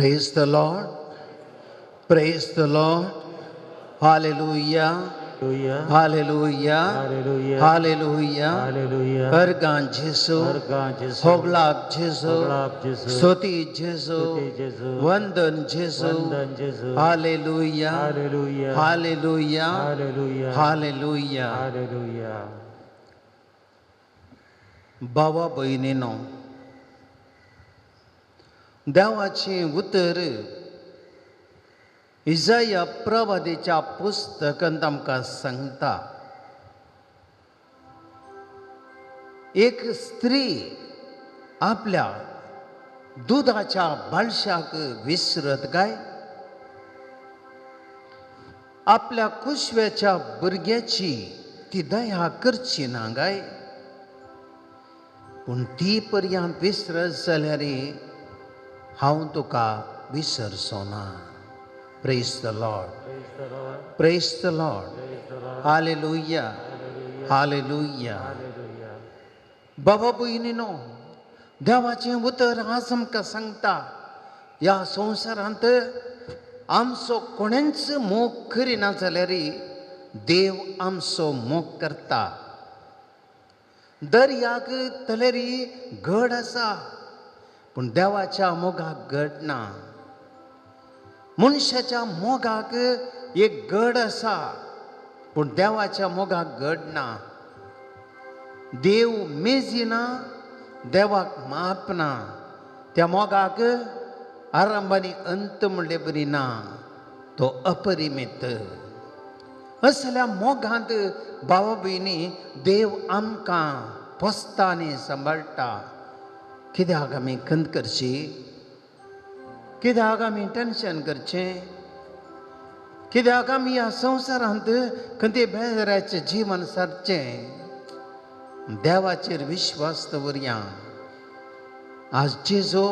Praise the Lord. Praise the Lord. Hallelujah. Hallelujah. Hallelujah. अर्गां जेजू, होगलाप जेजू, स्तुती जेजू, वंदन जेजू. Hallelujah. Hallelujah. Hallelujah. बाबा भयणीनो, देवाचें उतर इजाया प्रवादेच्या पुस्तकांत आमकां सांगता, एक स्त्री आपल्या दुदाच्या बाळशाक विसरत काय, आपल्या कुशव्याच्या भुरग्याची ती दया करची ना काय? पूण ती पर्यंत विसरत जाल्यार हांव तुका विसरचो ना. Praise the Lord. Praise the Lord. Hallelujah. Hallelujah. बाबा भयणीनो, देवाचें उतर आज आमकां सांगता, ह्या संवसारांत आमचो कोणेंच मोग करिना जाल्यार देव आमचो मोग करता. दर्याक तलेरी गड आसा, पूण देवाच्या मोगाक गड ना. मनशाच्या मोगाक एक गड आसा, पूण देवाच्या मोगाक गड ना. देव मेजिना, देवाक माप ना. त्या मोगाक आरंभ आनी अंत म्हणले बरी ना, तो अपरिमीत. असल्या मोगांत भावा भयणी देव आमकां पोसता आनी सांबाळटा. कित्याक आमी खंत करची? कित्याक आमी टेंशन करचें? कित्याक आमी ह्या संवसारांत खंयचे बेजाराचें जीवन सारचें? देवाचेर विश्वास दवरया. आज जेजू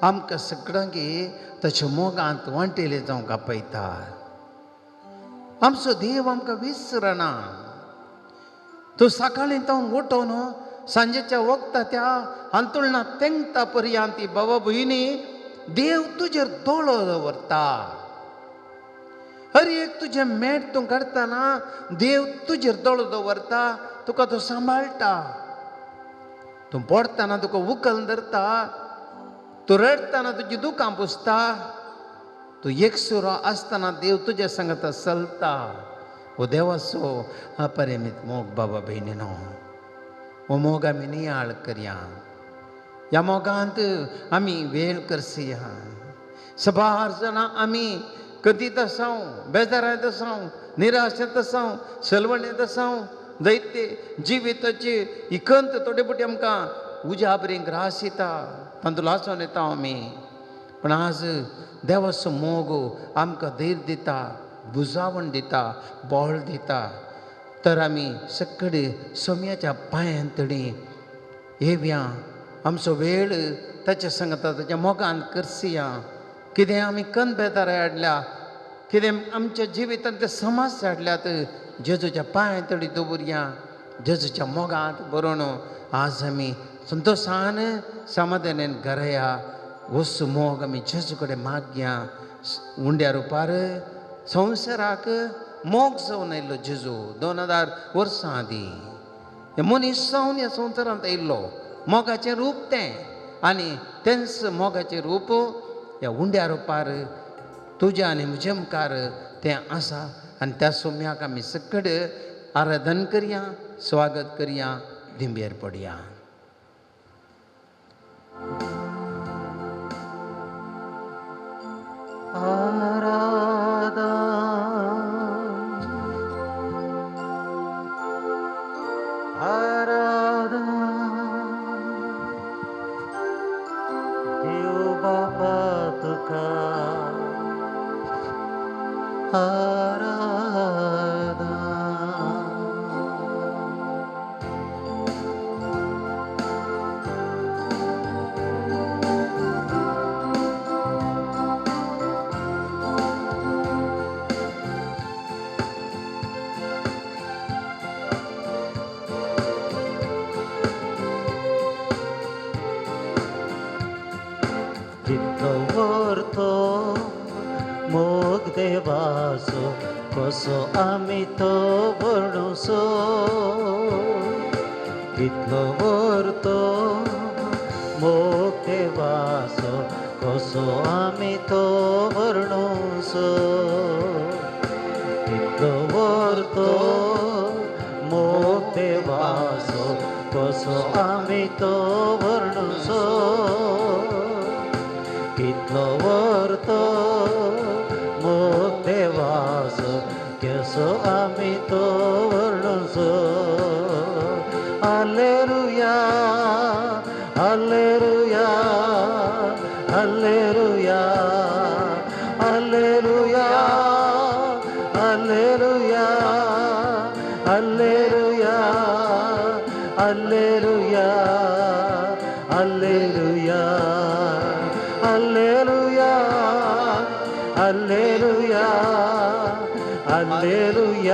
आमकां सगळ्यांक ताच्या मोगांत वांटेले जावंक आपयता. आमचो देव आमकां विसरना. तो सकाळीं तावन उठोवन सांजेच्या वखता त्या हांतुळणा तेंगता पर्यंत बाबा भयणी देव तुजेर दोळो दवरता. हर एक तुजें मेट तूं काडटना देव तुजेर दोळो दवरता, तुका तो सांबाळटा. तूं पडटना तुका उखल धरता, तूं रडटना तुजी दुकां पुसता, तूं एकसुरो आसतना देव तुज्या सांगता चलता. हो देवाचो अपरिमीत मोग बाबा भयणीनो, हो मोग आमी नियाळ करया. ह्या मोगांत आमी वेळ करसया. सबार जाणां आमी कदीत आसाव, बेजारांत आसाव, निराशेंत आसाव, सलवणेंत आसाव. दैत्य जिविताची ही खंत थोडे फावटी आमकां उज्या बरी ग्रास येता, तातूंत लासून येता आमी. पूण आज देवाचो मोग आमकां धैर्य दिता, बुजावण दिता, बळ दिता. तर आमी सगळे सोम्याच्या पांयां तडी येवया, आमचो वेळ ताच्या सांगता ताच्या मोगान करसया. कितें आमी खंत बेजार हाडल्या, कितें आमच्या जिवितांत ते समाज हाडल्यात, जेजूच्या पांयां तडी दवरया. जेजूच्या मोगांत बरोवन आज आमी संतोशान समाधानान घरा. वस मोग आमी जेजू कडेन मागया. उंड्या रुपार संवसाराक मोग जावन आयिल्लो जेजू 2000 वर्सां आदीं. हे मनीस जावन ह्या संवसारांत आयिल्लो, मोगाचें रूप तें, आनी तेंच मोगाचें रूप ह्या उंड्या रुपार तुज्या आनी म्हज्या मुखार तें आसा. आनी त्या सोम्याक आमी सगळे आराधन करया, स्वागत करया, दिंबेर पडया. आराधना. देवाचो कसो आमी तो वर्णुसो कितलो व्हर तो मोग देवाचो कसो आमी तो वर्णुसो कितलो व्हर तो मोग देवाचो कसो आमी तो वर्णुसो कितलो व्हर तो मोग देवाचो कसो आमी तो वर्णुसो. Hallelujah, hallelujah, hallelujah, hallelujah, hallelujah, hallelujah, hallelujah, hallelujah, hallelujah, hallelujah, hallelujah, hallelujah,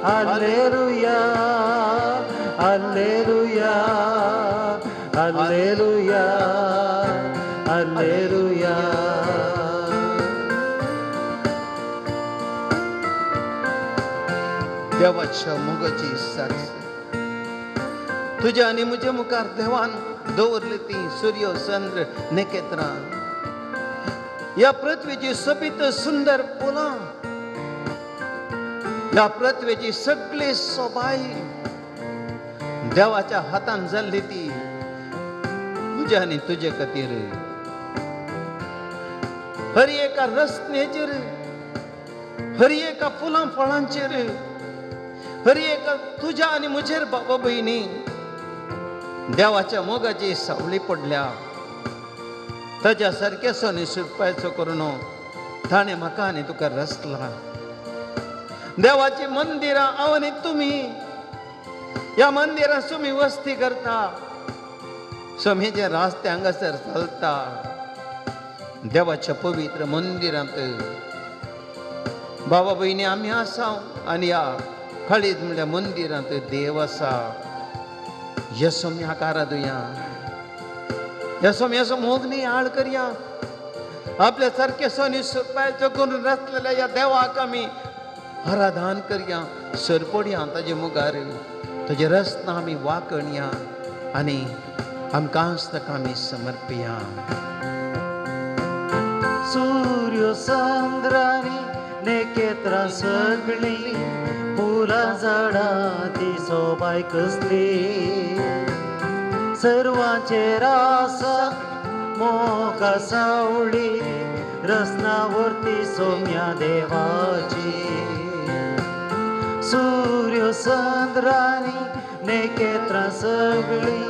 hallelujah, hallelujah, hallelujah, hallelujah. देवाच्या मोगाची साक्ष तुज्या आनी म्हज्या मुखार देवान दवरली ती सूर्य चंद्र नखेत्रां, ह्या पृथ्वीची सोबीत सुंदर फुलां, ह्या पृथ्वीची सगळी सोबाय देवाच्या हातान जाल्ली ती तुज्या आनी तुजे खातीर. हर एका रचनेचेर, हर एका फुलां फळांचेर, हर एका तुज्या आनी म्हजेर बाबा भयणी देवाच्या मोगाची सावळी पडल्या. ताज्या सारक्या सोनी सुरपायचो करून ताणें म्हाका आनी तुका रचला. देवाची मंदिरां हांव आनी तुमी ह्या मंदिरां सुमी वस्ती करता, सोमीचे रास्ते हांगासर चलता. देवाच्या पवित्र मंदिरांत बाबा भयणी आमी आसा आनी ह्या खळीत म्हणल्यार मंदिरांत देव आसा. यसोमी हाका आरादुया, यसोमी यसो मोग न्ही आळ करया. आपल्या सारके सोनी सुरपायचो करून रचलेल्या ह्या देवाक आमी आराधन करया, सरपडया ताजे मुखार, ताजे रचना आमी वाकणया आनी आमकांच ताका आमी समर्पया. सूर्य चंद्रानी नखेत्रां सगळीं, फुलां झाडां ती सोबाय कसली, सर्वांचेर आसा मोगा सावळी, रसनावरती सोम्या देवाची. सूर्य चंद्रानी नखेत्रां सगळीं,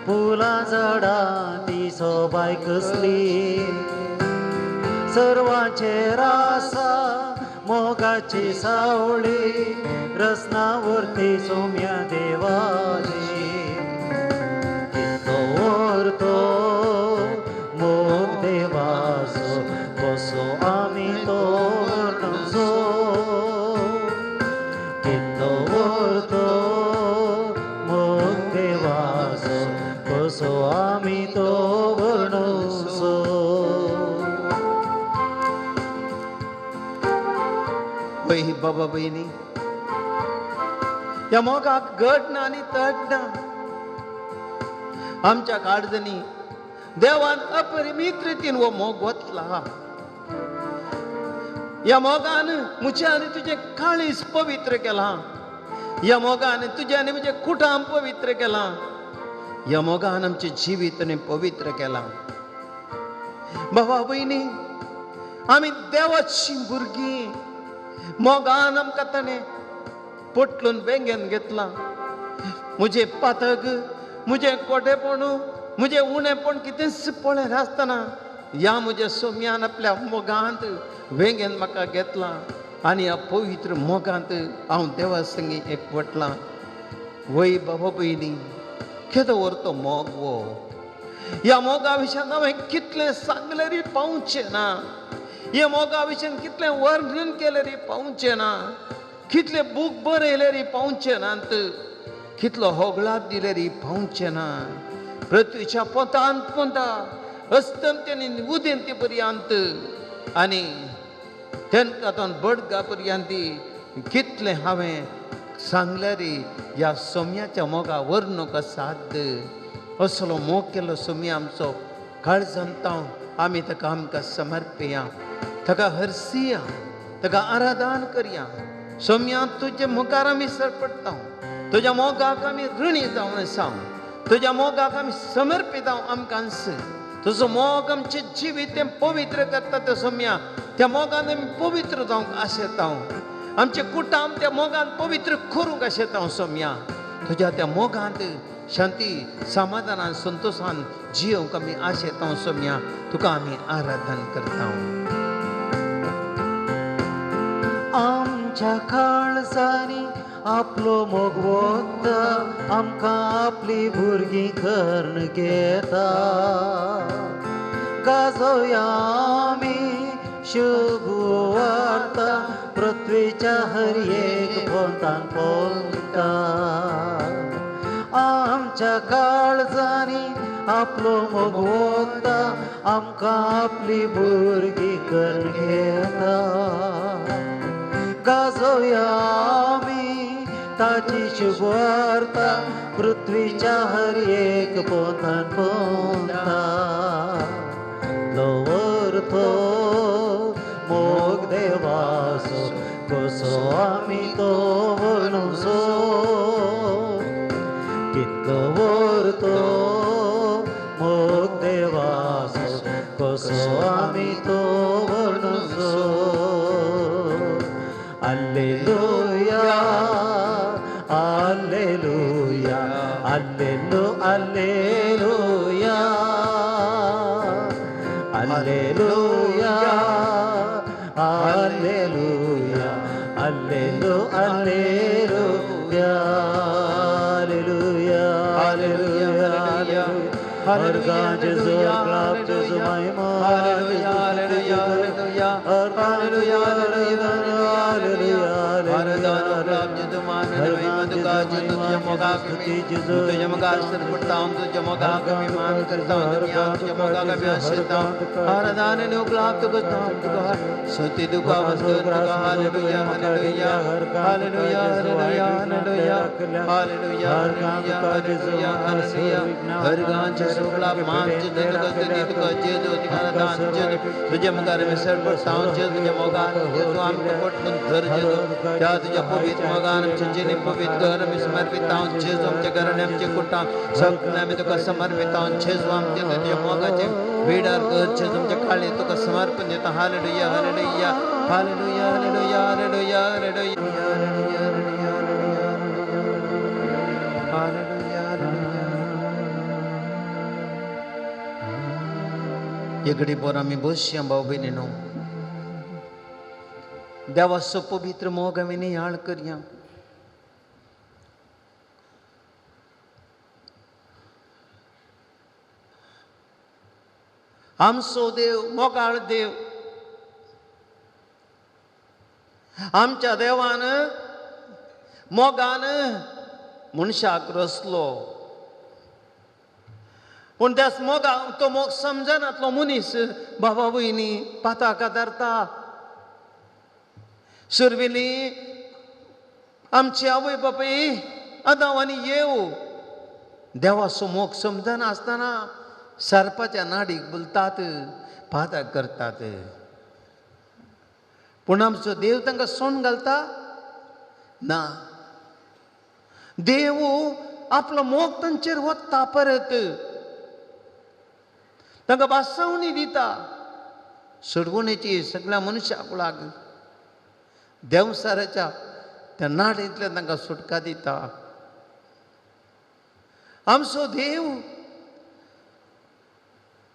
फुलां झाडां ती सोबाय कसली, सर्वांचेर आसा मोगाची सावळी, रसनावरती सोम्या देवाची. कितलो व्हर तो मोग देवाचो कसो आमी तो वर्णुचो, कितलो व्हर तो मोग देवाचो कसो आमी तो वर्णुचो. वय बाबा भयणी ह्या मोगाक गट ना आनी तट ना. आमच्या काळजांनी देवान अपरिमीत रितीन हो मोग वतला. ह्या मोगान म्हजें आनी तुजें काळीज पवित्र केलां. ह्या मोगान तुजें आनी म्हजें कुटाम पवित्र केलां. ह्या मोगान आमचें जिवीत आनी पवित्र केलां. बाबा भयणी आमी देवाची भुरगीं. मोगान आमकां ताणें पोटलून बेंगेन घेतलां. म्हजें पातक, म्हजें कोटेपण, म्हजें उणेपण कितेंच पळयत आसतना ह्या म्हज्या सोम्यान आपल्या मोगांत वेंगेन म्हाका घेतलां आनी ह्या पवित्र मोगांत हांव देवा संगी एकवटलां. वय बाबा भयणी केदो व्हर तो मोग वो. ह्या मोगा विशयान हांवें कितलें सांगलें री पावचें ना. ह्या मोगा विशयान कितलें वर्णन केलें री पावचें ना. कितले बूक बरयले री पावचें नात. कितलो होगळाप दिले री पावचें ना. पृथ्वीच्या पोंतांत पोंता अस्तंते आनी उदेंते पर्यंत आनी तेनकातून बडगा पर्यंत कितलें हांवें सांगल्यार ह्या सोम्याच्या मोगा वर्णूंक असाध्य. असलो मोग केलो सोम्या आमचो काळजांत आमी ताका आमकां समर्पया, ताका हरसिया, ताका आराधन करया. सोम्या तुजे मुखार आमी सरपडटा, तुज्या मोगाक आमी ऋणी जावन आसा, तुज्या मोगाक आमी समर्पित आमकां. तुजो मोग आमचें जिवीत तें पवित्र करता त्या सोम्या, त्या मोगान आमी पवित्र जावंक आशेता, आमचें कुटाम त्या मोगान पवित्र करूंक आशेता. सोम्या तुज्या त्या मोगांत शांती समाधानान संतोशान जियोंक आमी आशेता. सोम्या तुका आमी आराधन करता. आमच्या काळजांनी आपलो मोग वता, आमकां आपली भुरगीं करून घेता. गाजोया आमी शुभ वार्ता, पृथ्वीच्या हर एक पोंतान पोंता. आमच्या काळजांनी आपलो मोग वता, आमकां आपली भुरगीं करून घेता. गाजोया आमी ताची शुभवार्ता, पृथ्वीच्या हर एक पोंतान पोंता. दवरतो मोग देवाचो, कसो आमी तो वर्णुसो. कितलो व्हरतो मोग देवाचो, कसो आमी तो वर्णुसो. Alleluia, alleluia, allelu, alleluia, alleluia, alleluia, allelu, alleluia, alleluia, alleluia. हर गांज जोर क्लाप जेजू महिमा, hallelujah, hallelujah, hallelujah, hallelujah, hallelujah, तुझ्या मुखार तुझ्या मोगान त्या तुझ्या पवित्र मोगान आमच्या जिणे पवित्र घर आमी समर्पित आहोत. जेजू आमच्या घराने आमच्या कुटां सगळें आमी तुका समर्पित आहोत. जेजू आमच्या तुझ्या मोगाचे बेडार घर जेजू आमच्या काळे तुका समर्पण दिता. Hallelujah, hallelujah, hallelujah, hallelujah, hallelujah, hallelujah, hallelujah, hallelujah. एकडे बोर आमी बसया भाव भयणीनो, देवाचो पवित्र मोग आमी नियाळ करया. आमचो देव मोगाळ देव, आमच्या देवान मोगान मनशाक रचलो, पूण त्याच मोगा तो मोग समजनातलो मनीस बाबा भयणी पाताका धरता. सुरवेली आमची आवय बापूय आदाव आनी येव देवाचो मोग समजना आसतना सर्पाच्या नाडीक बोलतात, पाताक करतात. पूण आमचो देव तांकां सोण घालता ना. देव आपलो मोग तांचेर वता, परत तांकां बासावणी दिता, सोडवणेची सगळ्या मनशाक लाग देंवसाराच्या त्या नाडींतल्यान तांकां सुटका दिता. आमचो देव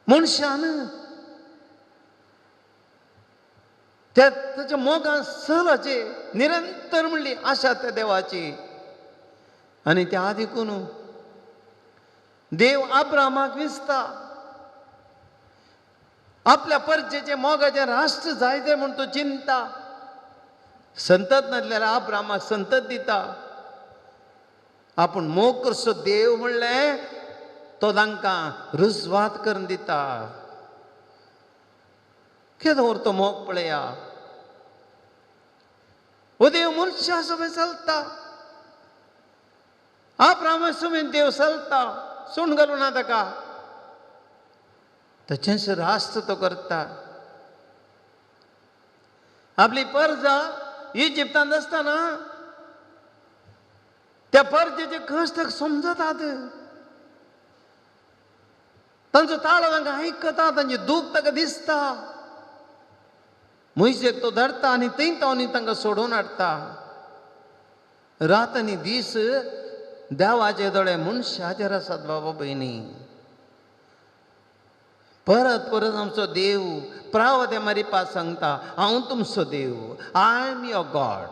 मनशान त्या ताच्या मोगान सहलाचे निरंतर म्हणली आशा त्या देवाची. आनी त्या आदिकून देव आब्रामाक विसता, आपल्या परजेचे मोगाचें राष्ट्र जाय तें म्हूण तो चिंता. संतत नासल्यार आब्रामाक संतत दिता. आपूण मोग करचो देव म्हणलें तो तांकां रुजवात करून दिता. केदो तो मोग पळया. हो देव मनशा सोबे चलता, आब्रामा सोबेन देव चलता, सोण घालूं ना ताका, तशेंच रास्त तो करता. आपली परजा इजिप्तांत आसतना त्या परजेचे कश्ट समजतात, तांचो ताळो तांकां आयकता, तांचें दूख ताका दिसता. मोयजेक तो धरता आनी थंय तो आनी तांकां सोडोवन हाडटा. रात आनी दीस देवाचे दोळे मनशाचेर आसात बाबा भयणी. परत परत आमचो देव प्रावते मारिपा सांगता, हांव तुमचो देव, I am your God.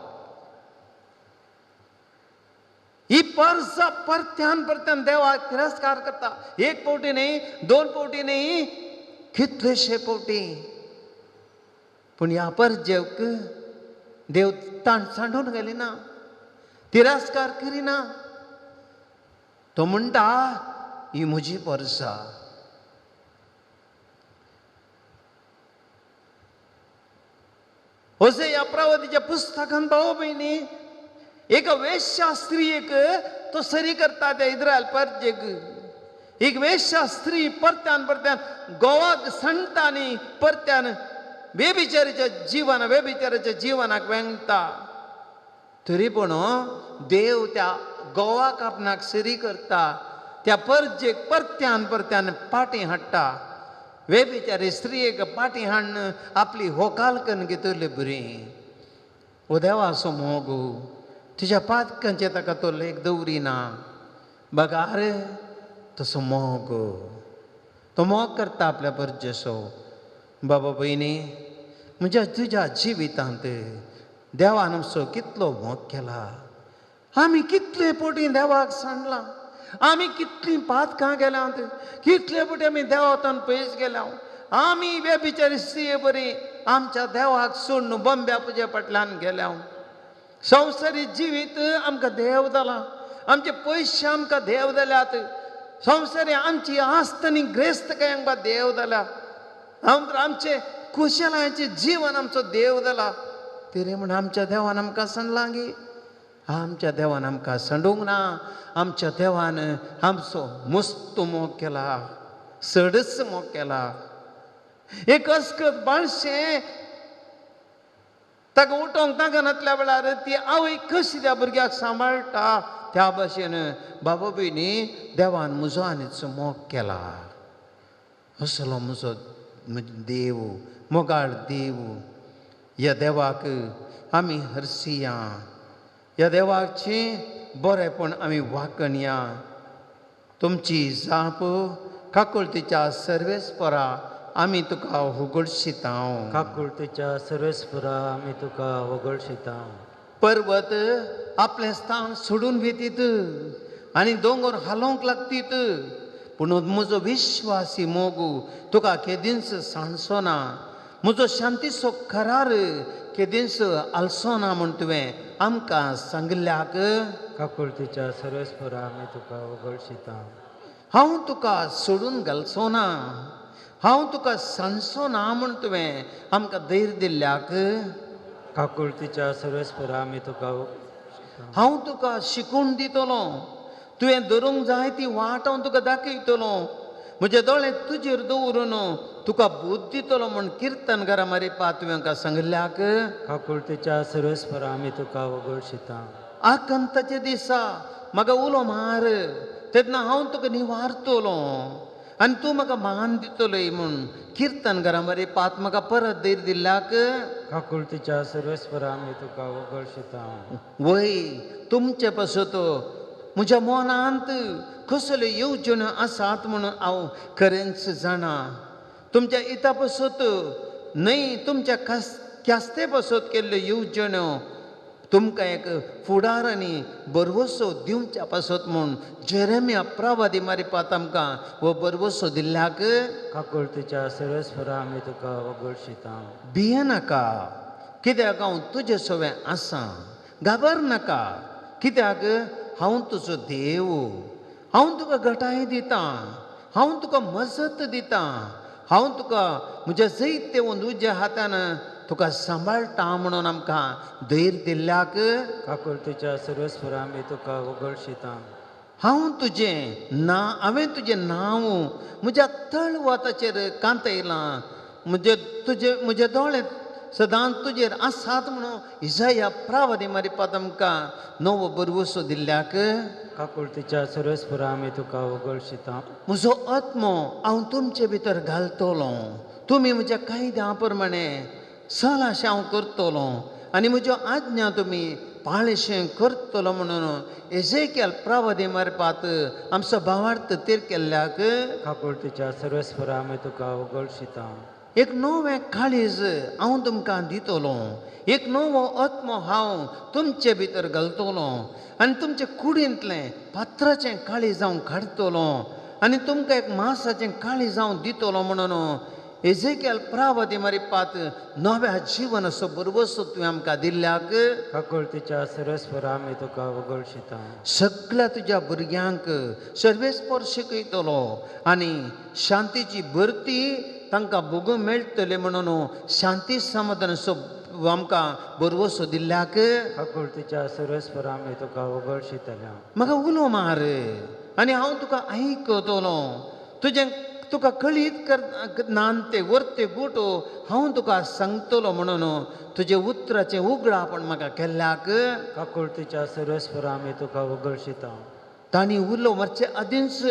ही परसा परत्यान परत्यान देवाक तिरस्कार करता. एक फावटी न्ही, दोन फावटी न्ही, कितलेशे फावटी. पूण ह्या परजेक देव ताण सांडून घालिना, तिरस्कार करिना. तो म्हणटा ही म्हजी परसा. होसे ह्या प्रवतीच्या पुस्तकान भाव भयणी एका वेश्या स्त्रीयेक तो सरी करता त्या इस्रायल परजेक. एक वेश्या स्त्री परत्यान परत्यान गोवाक सांडटा आनी परत्यान वेबिचारीच्या जिवन वेबिचाराच्या जिवनाक वेंगता. तरी पूण देव त्या गोवाक आपणाक सरी करता, त्या परजेक परत्यान परत्यान पाटी हाडटा. वेबिचारी स्त्रीयेक पाटी हाडून आपली होकाल करून घेतली बरी. ओ देवाचो मोग, तुज्या पातकांचे ताका तो लेख दवरिना, बगार तसो मोग तो मोग करता आपल्या परजेसो. बाबा भयणी, म्हज्या तुज्या जिवितांत देवान आमचो कितलो मोग केला. आमी कितले पोटी देवाक सांडलां, आमी कितलीं पातकां गेल्यांत, कितले पोटी आमी देवातान पयस गेल्या. आमी वेबिचारी स्त्रिये बरी आमच्या देवाक सोडून बंब्या पुजे फाटल्यान गेल्या. संवसारी जिवीत आमकां देव जाला, आमचे पयशे आमकां देव जाल्यात, संवसारी आमची आस्त आनी ग्रेस्तकाय आमकां देव जाल्या, आमचे कुशलायेचें जिवन आमचो देव जाला. तरी म्हण आमच्या देवान आमकां सांडलां गी? आमच्या देवान आमकां सांडूंक ना. आमच्या देवान आमचो मस्त मोग केला, चडच मोग केला. एक अस्कत बाळशें ताका उठोवंक ताकनातल्या वेळार ती आवय कशी त्या भुरग्याक सांबाळटा, त्या भाशेन बाबा भयणी देवान म्हजो आनीचो मोग केला. असलो म्हजो देव, मोगाळ देव. ह्या देवाक आमी हरसिया, ह्या देवाचें बरेंपण आमी वाकणया. तुमची जाप काकुळतीच्या सर्वेस्परा आमी तुका उगडशिता. काकुळतीच्या सर्वेस्परा आमी तुका उगडशिता. पर्वत आपलें स्थान सोडून वेतीत आनी दोंगर हालोवंक लागतीत, पूण म्हजो विश्वासी मोग तुका केदींच सांडचो ना, म्हजो शांतीचो करार केदींच आलसो ना म्हूण तुवें आमकां सांगिल्ल्याक. काकुळतीच्या सर्वेस्परा आमी तुका उगडशिता. हांव तुका सोडून घालचो ना, हांव तुका सांडचो ना म्हूण तुवें आमकां धैर्य दिल्ल्याक. काकुळतीच्या सर्वेस्परा आमी तुका. हांव तुका शिकून दितलो, तुवें धरूंक जाय ती वाट हांव तुका दाखयतलो, म्हजे दोळे तुजेर दवरून तुका बूद दितलो म्हूण किर्तनकारा मारिपा तुवें आमकां सांगिल्ल्याक. काकुळतीच्या सर्वेस्परा आमी तुका उगडशिता. आकांताच्या दिसा म्हाका उलो मार, तेन्ना हांव तुका निवारतलो आनी तूं म्हाका मान दितलोय म्हूण किर्तनकारा मारिपात म्हाका परत धैर्य दिल्ल्याक. काकुळतीच्या सर्वेस्परा आमी तुका उगडशिता. वय तुमचे पासत म्हज्या मनांत कसल्यो येवजण्यो आसात म्हणून हांव खरेंच जाणा. तुमच्या हिता पासत न्हय, तुमच्या ख्यास्ते पासत केल्ल्यो येवजण्यो तुमकां एक फुडार आनी बरवसो दिवच्या पासत म्हूण जेरेमिया प्रवादी मारिपात आमकां हो बरवसो दिल्ल्याक. काकुळतीच्या सर्वेस्परा आमी तुका उगडशिता. भियेनाका, कित्याक हांव तुजे सवें आसा. घाबर नाका, कित्याक हांव तुजो देव. हांव तुका घटाय दितां, हांव तुका मजत दितां, हांव तुका म्हज्या जैतेवंत उज्या हातान तुका सांबाळटा म्हणून आमकां धैर्य दिल्ल्याक काकुळतीच्या सर्वेस्परा आमी तुका वगळशिता. हांव तुजें ना हांवें तुजें नांव म्हज्या तळवाताचेर कांतयलां, म्हजे तुजे म्हजे दोळे सदांच तुजेर आसात म्हणून इजाया प्रावदी मारिपात आमकां नवो बरवसो दिल्ल्याक काकुळतीच्या सर्वेस्परा आमी तुका वगळशिता. म्हजो आत्मो हांव तुमचे भितर घालतलो, तुमी म्हज्या कायद्या प्रमाणे सलाशें हांव करतलो आनी म्हज्यो आज्ञा तुमी पाळशें करतलो म्हणून एजेकियल प्रावदी मारपात आमचो भावार्थ तीर केल्ल्याक काकुळतीच्या सर्वेस्परा आमी तुका वगळशिता. एक नवें काळीज हांव तुमकां दितलो, एक नवो आत्मो हांव तुमचे भितर घालतलो आनी तुमचे कुडींतलें पात्राचें काळीज हांव काडटलो आनी तुमकां एक मासाचें काळीज हांव दितलो म्हणून एजेकियल प्रावदी मारिपात नव्या जिवनाचो बरवसो तुवें आमकां दिल्ल्याक काकुळतीच्या सर्वेस्परा आमी तुका वगळशिता. सगळ्या तुज्या भुरग्यांक सर्वेस्पर शिकयतलो आनी शांतीची भरती तांकां भोगूंक मेळटलें म्हणून शांती समाधानाचो आमकां बरवसो दिल्ल्याक काकुळतीच्या सर्वेस्परा आमी तुका वगळशितल्या. म्हाका उलो मार आनी हांव तुका आयकतलो, तुजें तुका कळीत कर नानते वरते गुटो हांव तुका सांगतलो म्हणून तुजे उतराचें उगडापण म्हाका केल्ल्याक काकुळतीच्या सर्वेस्परा आमी तुका वगळशिता. तांणी उलो मारचे आदींच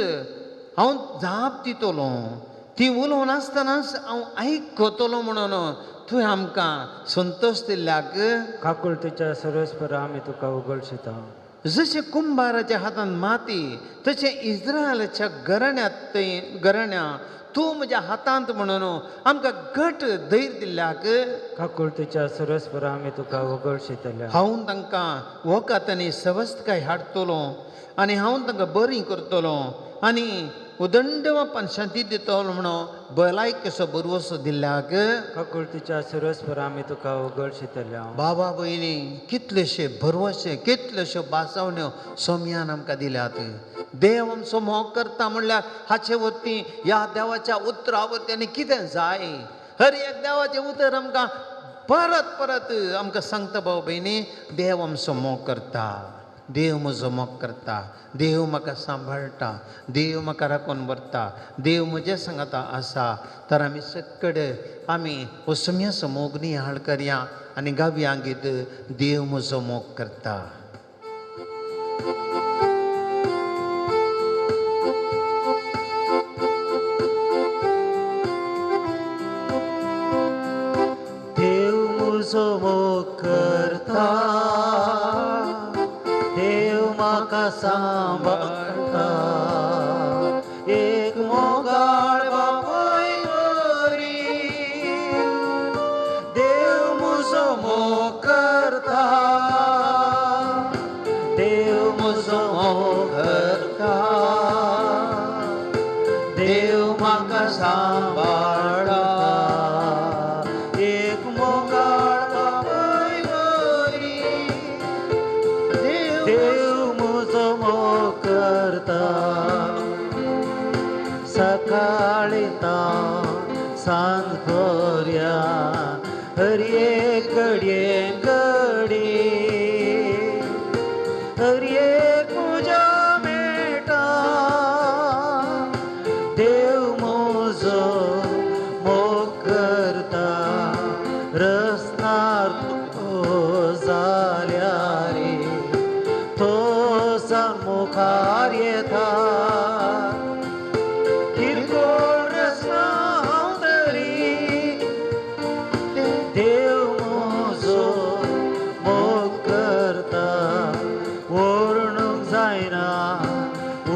हांव जाप दितलो, ती उलोवन आसतनाच हांव आयकतलो म्हणून तुवें आमकां संतोश दिल्ल्याक काकुळतीच्या सर्वेस्परा आमी तुका वगळशिता. जशें कुंभाराच्या हातान माती तशें इस्रायलाच्या घराण्यांत थंय घराण्या तूं म्हज्या हातांत म्हणून आमकां घट धैर्य दिल्ल्याक काकुळतीच्या सर्वेस्परा आमी तुका वगळशितल्या. हांव तांकां वखद आनी सवस्तकाय हाडटलो आनी हांव तांकां बरी करतलो आनी उदंडवापान शांती दितलो म्हणून भलायकेचो बरवसो दिल्ल्याक काकुळतीच्या सर्वेस्परा आमी तुका वगळशितल्या. बाबा भयणी कितलेशे भरवशे कितलेश्यो बासावण्यो सोम्यान आमकां दिल्यात. देव आमचो मोग करता म्हणल्यार हाचे वरती ह्या देवाच्या उतरा वरती आनी कितें जाय. हर एक देवाचें उतर आमकां परत परत आमकां सांगता भाव भयणी, देव आमचो मोग करता, देव म्हजो मोग करता, देव म्हाका सांबाळटा, देव म्हाका राखून व्हरता, देव म्हज्या सांगाता आसा. तर आमी सगळे आमी वसम्याचो मोग निहाळ करया आनी गावया गीत देव म्हजो मोग करता. देव म्हजो मोग करता, देव म्हाका सांबाळटा, एक मोगाळ बापूय बरी देव म्हजो मोग करता, देव म्हजो मोग करता, देव म्हाका सांबाळटा, एक मोगाळ बापूय बरी देव म्हजो मोग करता. सकाळी सांज पर्या हर एक घडये घडी हर एक म्हज्या मेळटा देव म्हजो मोग करता. रसनार तो जाल्यार रे तो सामुखार येता, किरकोळ रसना हांव तरी देव म्हजो मोग करता. वर्णूंक जायना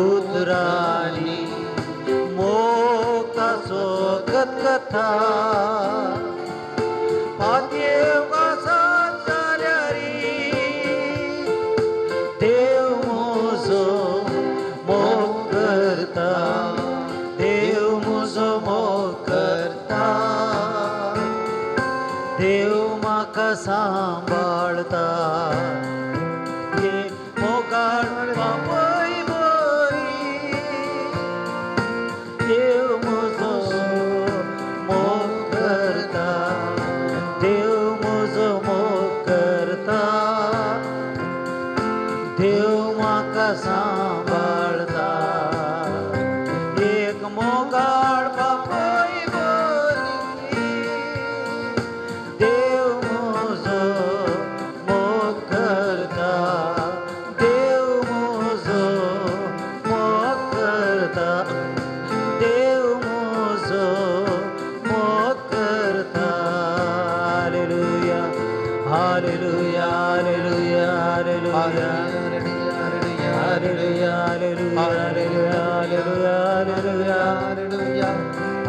उतरांनी मोग ताचो कथकथा, पातयेवंक आसत जाल्यार देव म्हजो मोग करता, देव म्हजो मोग करता, देव म्हाका सांबाळता. मोगाळ बापूय बरी देव म्हजो देव म्हाका सांबाळता. एक मोगाळ बापूय बरी, देव म्हजो मोग करता, देव म्हजो मोग करता, देव म्हजो मोग करता. Hallelujah, hallelujah, hallelujah, hallelujah, hallelujah, hallelujah, hallelujah, hallelujah,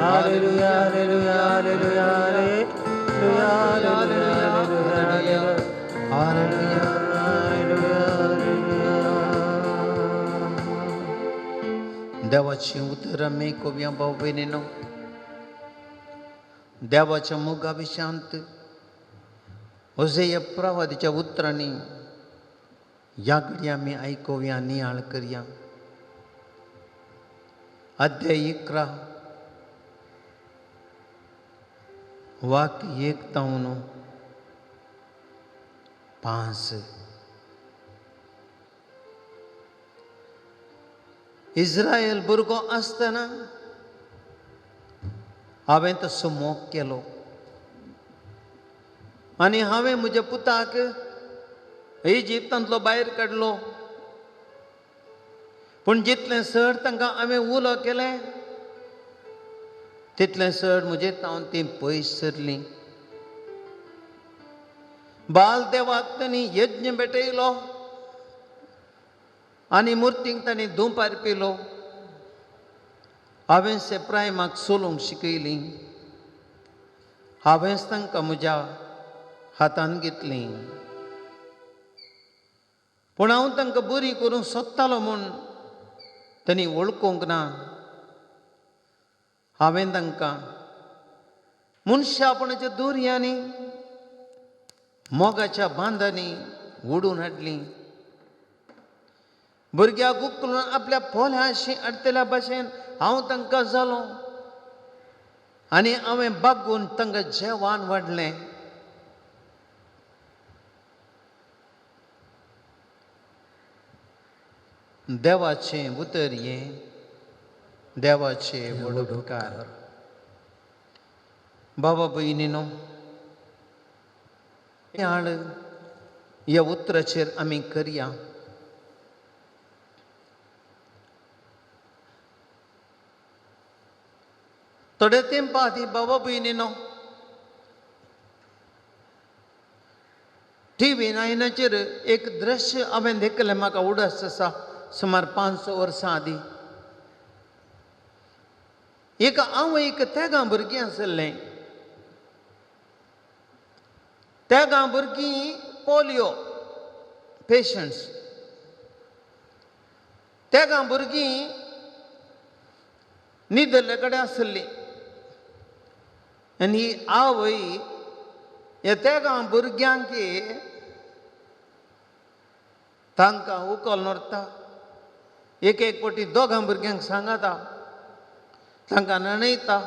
hallelujah, hallelujah, hallelujah, hallelujah, hallelujah, hallelujah. देवाची उतरां आमी कवया भाव भयणीनो. देवाच्या मोगा विशांत होजेय प्रवादीच्या उतरांनी ह्या घडये आमी आयकुया, नियाळ करया. अध्याय 11 वाक्य 1 तावन 5. इस्रायल भुरगो आसतना हांवें तसो मोग केलो आनी हांवें म्हज्या पुताक इजिप्तांतलो भायर काडलो. पूण जितलें चड तांकां हांवें उलो केलें तितलें चड म्हजे तावन तीं पयस सरलीं. बाल देवाक तांणी यज्ञ भेटयलो आनी मुर्तींक तांणी धुंपार पिलो. हांवें सेप्रायमाक चलोवंक शिकयली, हांवेंच तांकां म्हज्या हातान घेतली. पूण हांव तांकां बरी करूंक सोदतालो म्हूण तांणी वळखूंक ना. हांवें तांकां मनशापणाच्या दोरयांनी मोगाच्या बांदांनी ओडून हाडली. भुरग्याक उखलून आपल्या पोल्याशी हाडटल्या भाशेन हांव तांकां जालो आनी हांवें बागून तांकां जेवण वाडलें. देवाचें उतर हें, देवाचें व्हड उपकार. बाबा भयणीनो, ह्या उतराचेर आमी करया. थोडे तेंपा आदीं बाबा भयणीनो टीव्ही 9चेर एक दृश्य हांवें देखलें, म्हाका उडास आसा सुमार 500 वर्सां आदीं. एक हांव एक तेगां भुरगीं आशिल्लें. तेगां भुरगीं पोलियो पेशंट्स. तेगां भुरगीं न्हिदल्ले कडेन आशिल्लीं आनी आवय ह्या तेगां भुरग्यांक तांकां उखल व्हरता. एक एक पटी दोगां भुरग्यांक सांगता, तांकां न्हाणयता,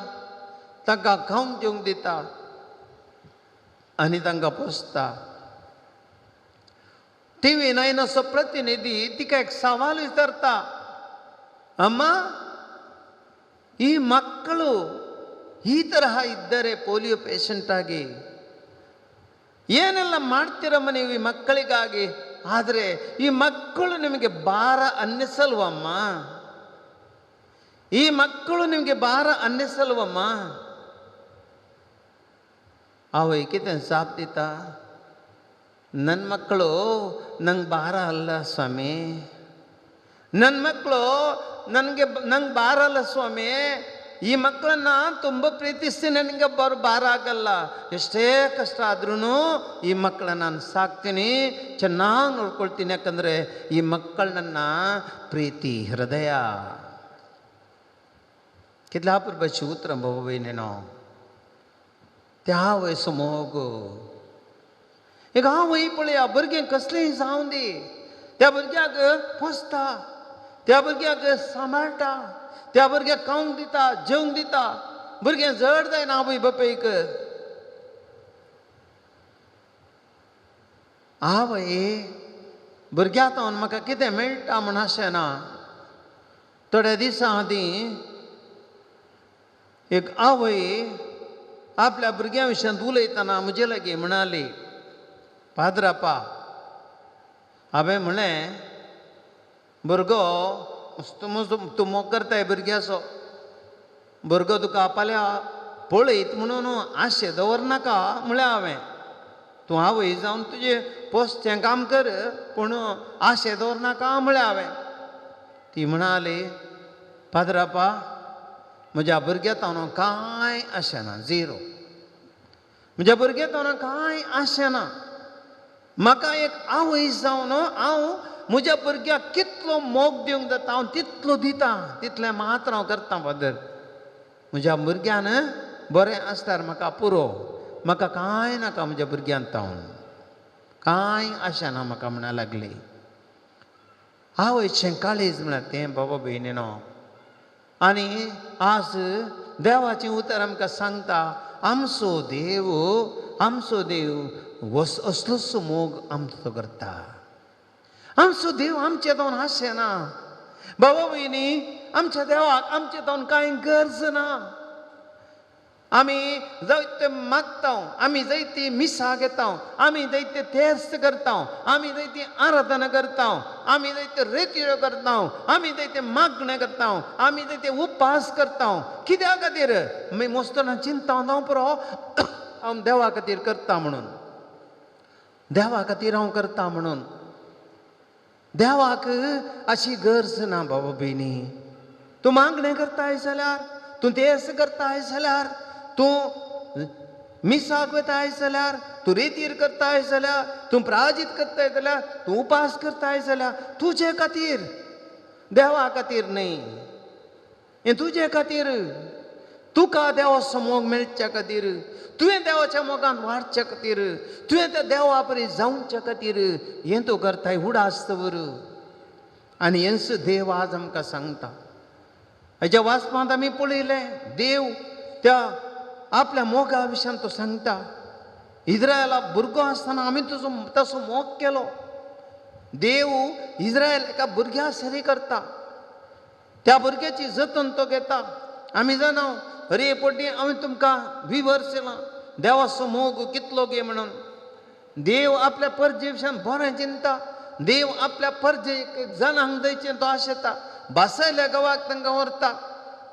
तांकां खावंक जेवंक दिता आनी तांकां पोसता. टीव्ही 9चो प्रतिनिधी तिका एक सवाल विचारता, अम्मा ಈ ಮಕ್ಕಳು ಈ ತರಹ ಇದ್ದರೆ ಪೋಲಿಯೋ ಪೇಷಂಟ್ ಆಗಿ ಏನೆಲ್ಲ ಮಾಡ್ತೀರಮ್ಮ ನೀವು ಈ ಮಕ್ಕಳಿಗಾಗಿ, ಆದರೆ ಈ ಮಕ್ಕಳು ನಿಮಗೆ ಭಾರ ಅನ್ನಿಸಲ್ವಮ್ಮ? ಈ ಮಕ್ಕಳು ನಿಮಗೆ ಭಾರ ಅನ್ನಿಸಲ್ವಮ್ಮ? आवय कितें जाप दिता, ನನ್ನ ಮಕ್ಕಳು ನಂಗೆ ಭಾರ ಅಲ್ಲ ಸ್ವಾಮಿ, ನನ್ನ ಮಕ್ಕಳು ನನಗೆ ನಂಗೆ ಭಾರ ಅಲ್ಲ ಸ್ವಾಮಿ, ಈ ಮಕ್ಕಳನ್ನ ತುಂಬ ಪ್ರೀತಿಸ್ತೀನಿ, ನನಗೆ ಭಾರ ಆಗಲ್ಲ, ಎಷ್ಟೇ ಕಷ್ಟ ಆದ್ರೂ ಈ ಮಕ್ಕಳನ್ನ ನಾನು ಸಾಕ್ತೀನಿ, ಚೆನ್ನಾಗಿ ನೋಡ್ಕೊಳ್ತೀನಿ, ಯಾಕಂದರೆ ಈ ಮಕ್ಕಳು ನನ್ನ ಪ್ರೀತಿ ಹೃದಯ. कितल्या अपुरबायेचीं उतरां बाबा भयणीनो. त्या वयसो मोग एक आवय पळया भुरगें कसलेंय जावं दी, त्या भुरग्याक पोसता, त्या भुरग्याक सांबाळटा, त्या भुरग्याक खावंक दिता, जेवंक दिता. भुरगें जड जायना आवय बापायक. आवय भुरग्या तावन म्हाका कितें मेळटा म्हूण अशें ना. थोड्या दिसां आदीं एक आवय आपल्या भुरग्यां विशयांत उलयतना म्हजे लागीं म्हणाली, पाद्रापा, हांवें म्हणलें, भुरगो तूं मोग करताय भुरग्याचो, भुरगो तुका फाल्यां पळयत म्हणून आशे दवरनाका म्हळें हांवें. तूं आवय जावन तुजें पोसचें काम कर, पूण आशे दवरनाका म्हळें हांवें. ती म्हणाली, पाद्रापा, म्हज्या भुरग्या तावन कांय आशें ना, झिरो. म्हज्या भुरग्या तावन कांय आशें ना. म्हाका एक आवय जावन हांव म्हज्या भुरग्याक कितलो मोग दिवंक जाता हांव तितलो दिता, तितलें मात्र हांव करता फादर. म्हज्या भुरग्यान बरें आसल्यार म्हाका पुरो, म्हाका कांय नाका म्हज्या भुरग्यान तावन, कांय आशा ना म्हाका म्हणा लागली. आवयचें काळीज म्हळ्यार तें बाबा भयणीनो. आनी आज देवाचें उतर आमकां सांगता, आमचो देव, आमचो देव असलोच मोग आमचो करता. आमचो देव आमचे तावन आशें ना. बाबा भयणी, आमच्या देवाक आमचे तावन कांय गरज ना. आमी जायते मागता, आमी जायती मिसां घेता, आमी जायते तेर्स करता, आमी जायती आराधना करता, आमी जायते रेतिरो करता, आमी जायते मागणें करता, आमी जायते उपास करता. कित्या खातीर? आमी मोस्तना चिंता हांव पुरो, हांव देवा खातीर करता म्हणून, देवा खातीर हांव करता म्हणून. देवाक अशी गरज ना बाबा भयणी. तूं मागणें करताय जाल्यार, तूं तेर्स करताय जाल्यार, तूं मिसाक वताय जाल्यार, तूं रेतीर करताय जाल्यार, तूं प्राजित करताय जाल्यार, तूं उपास करताय जाल्यार, तुजे खातीर, देवा खातीर न्हय, हें तुजे खातीर. तुका देवाचो मोग मेळच्या खातीर, तुवें देवाच्या मोगान वाडच्या खातीर, तुवें त्या देवा परी जावच्या खातीर हें तूं करताय उडास दवर. आनी हेंच देव आज आमकां सांगता. हेज्या वाचपांत आमी पळयलें, देव त्या आपल्या मोगा विशयान तो सांगता, इज्रायला भुरगो आसतना आमी तुजो तसो मोग केलो. देव इज्रायल एका भुरग्या सरी करता, त्या भुरग्याची जतन तो घेता. आमी जाणा, हरे पड्डी हांवें तुमकां विवर्सला देवाचो मोग कितलो गे म्हणून. देव आपल्या परजे विशयान बरें चिंता. देव आपल्या परजे जनांक दयचें तो आशेता, बासयल्या गांवाक तांकां व्हरता.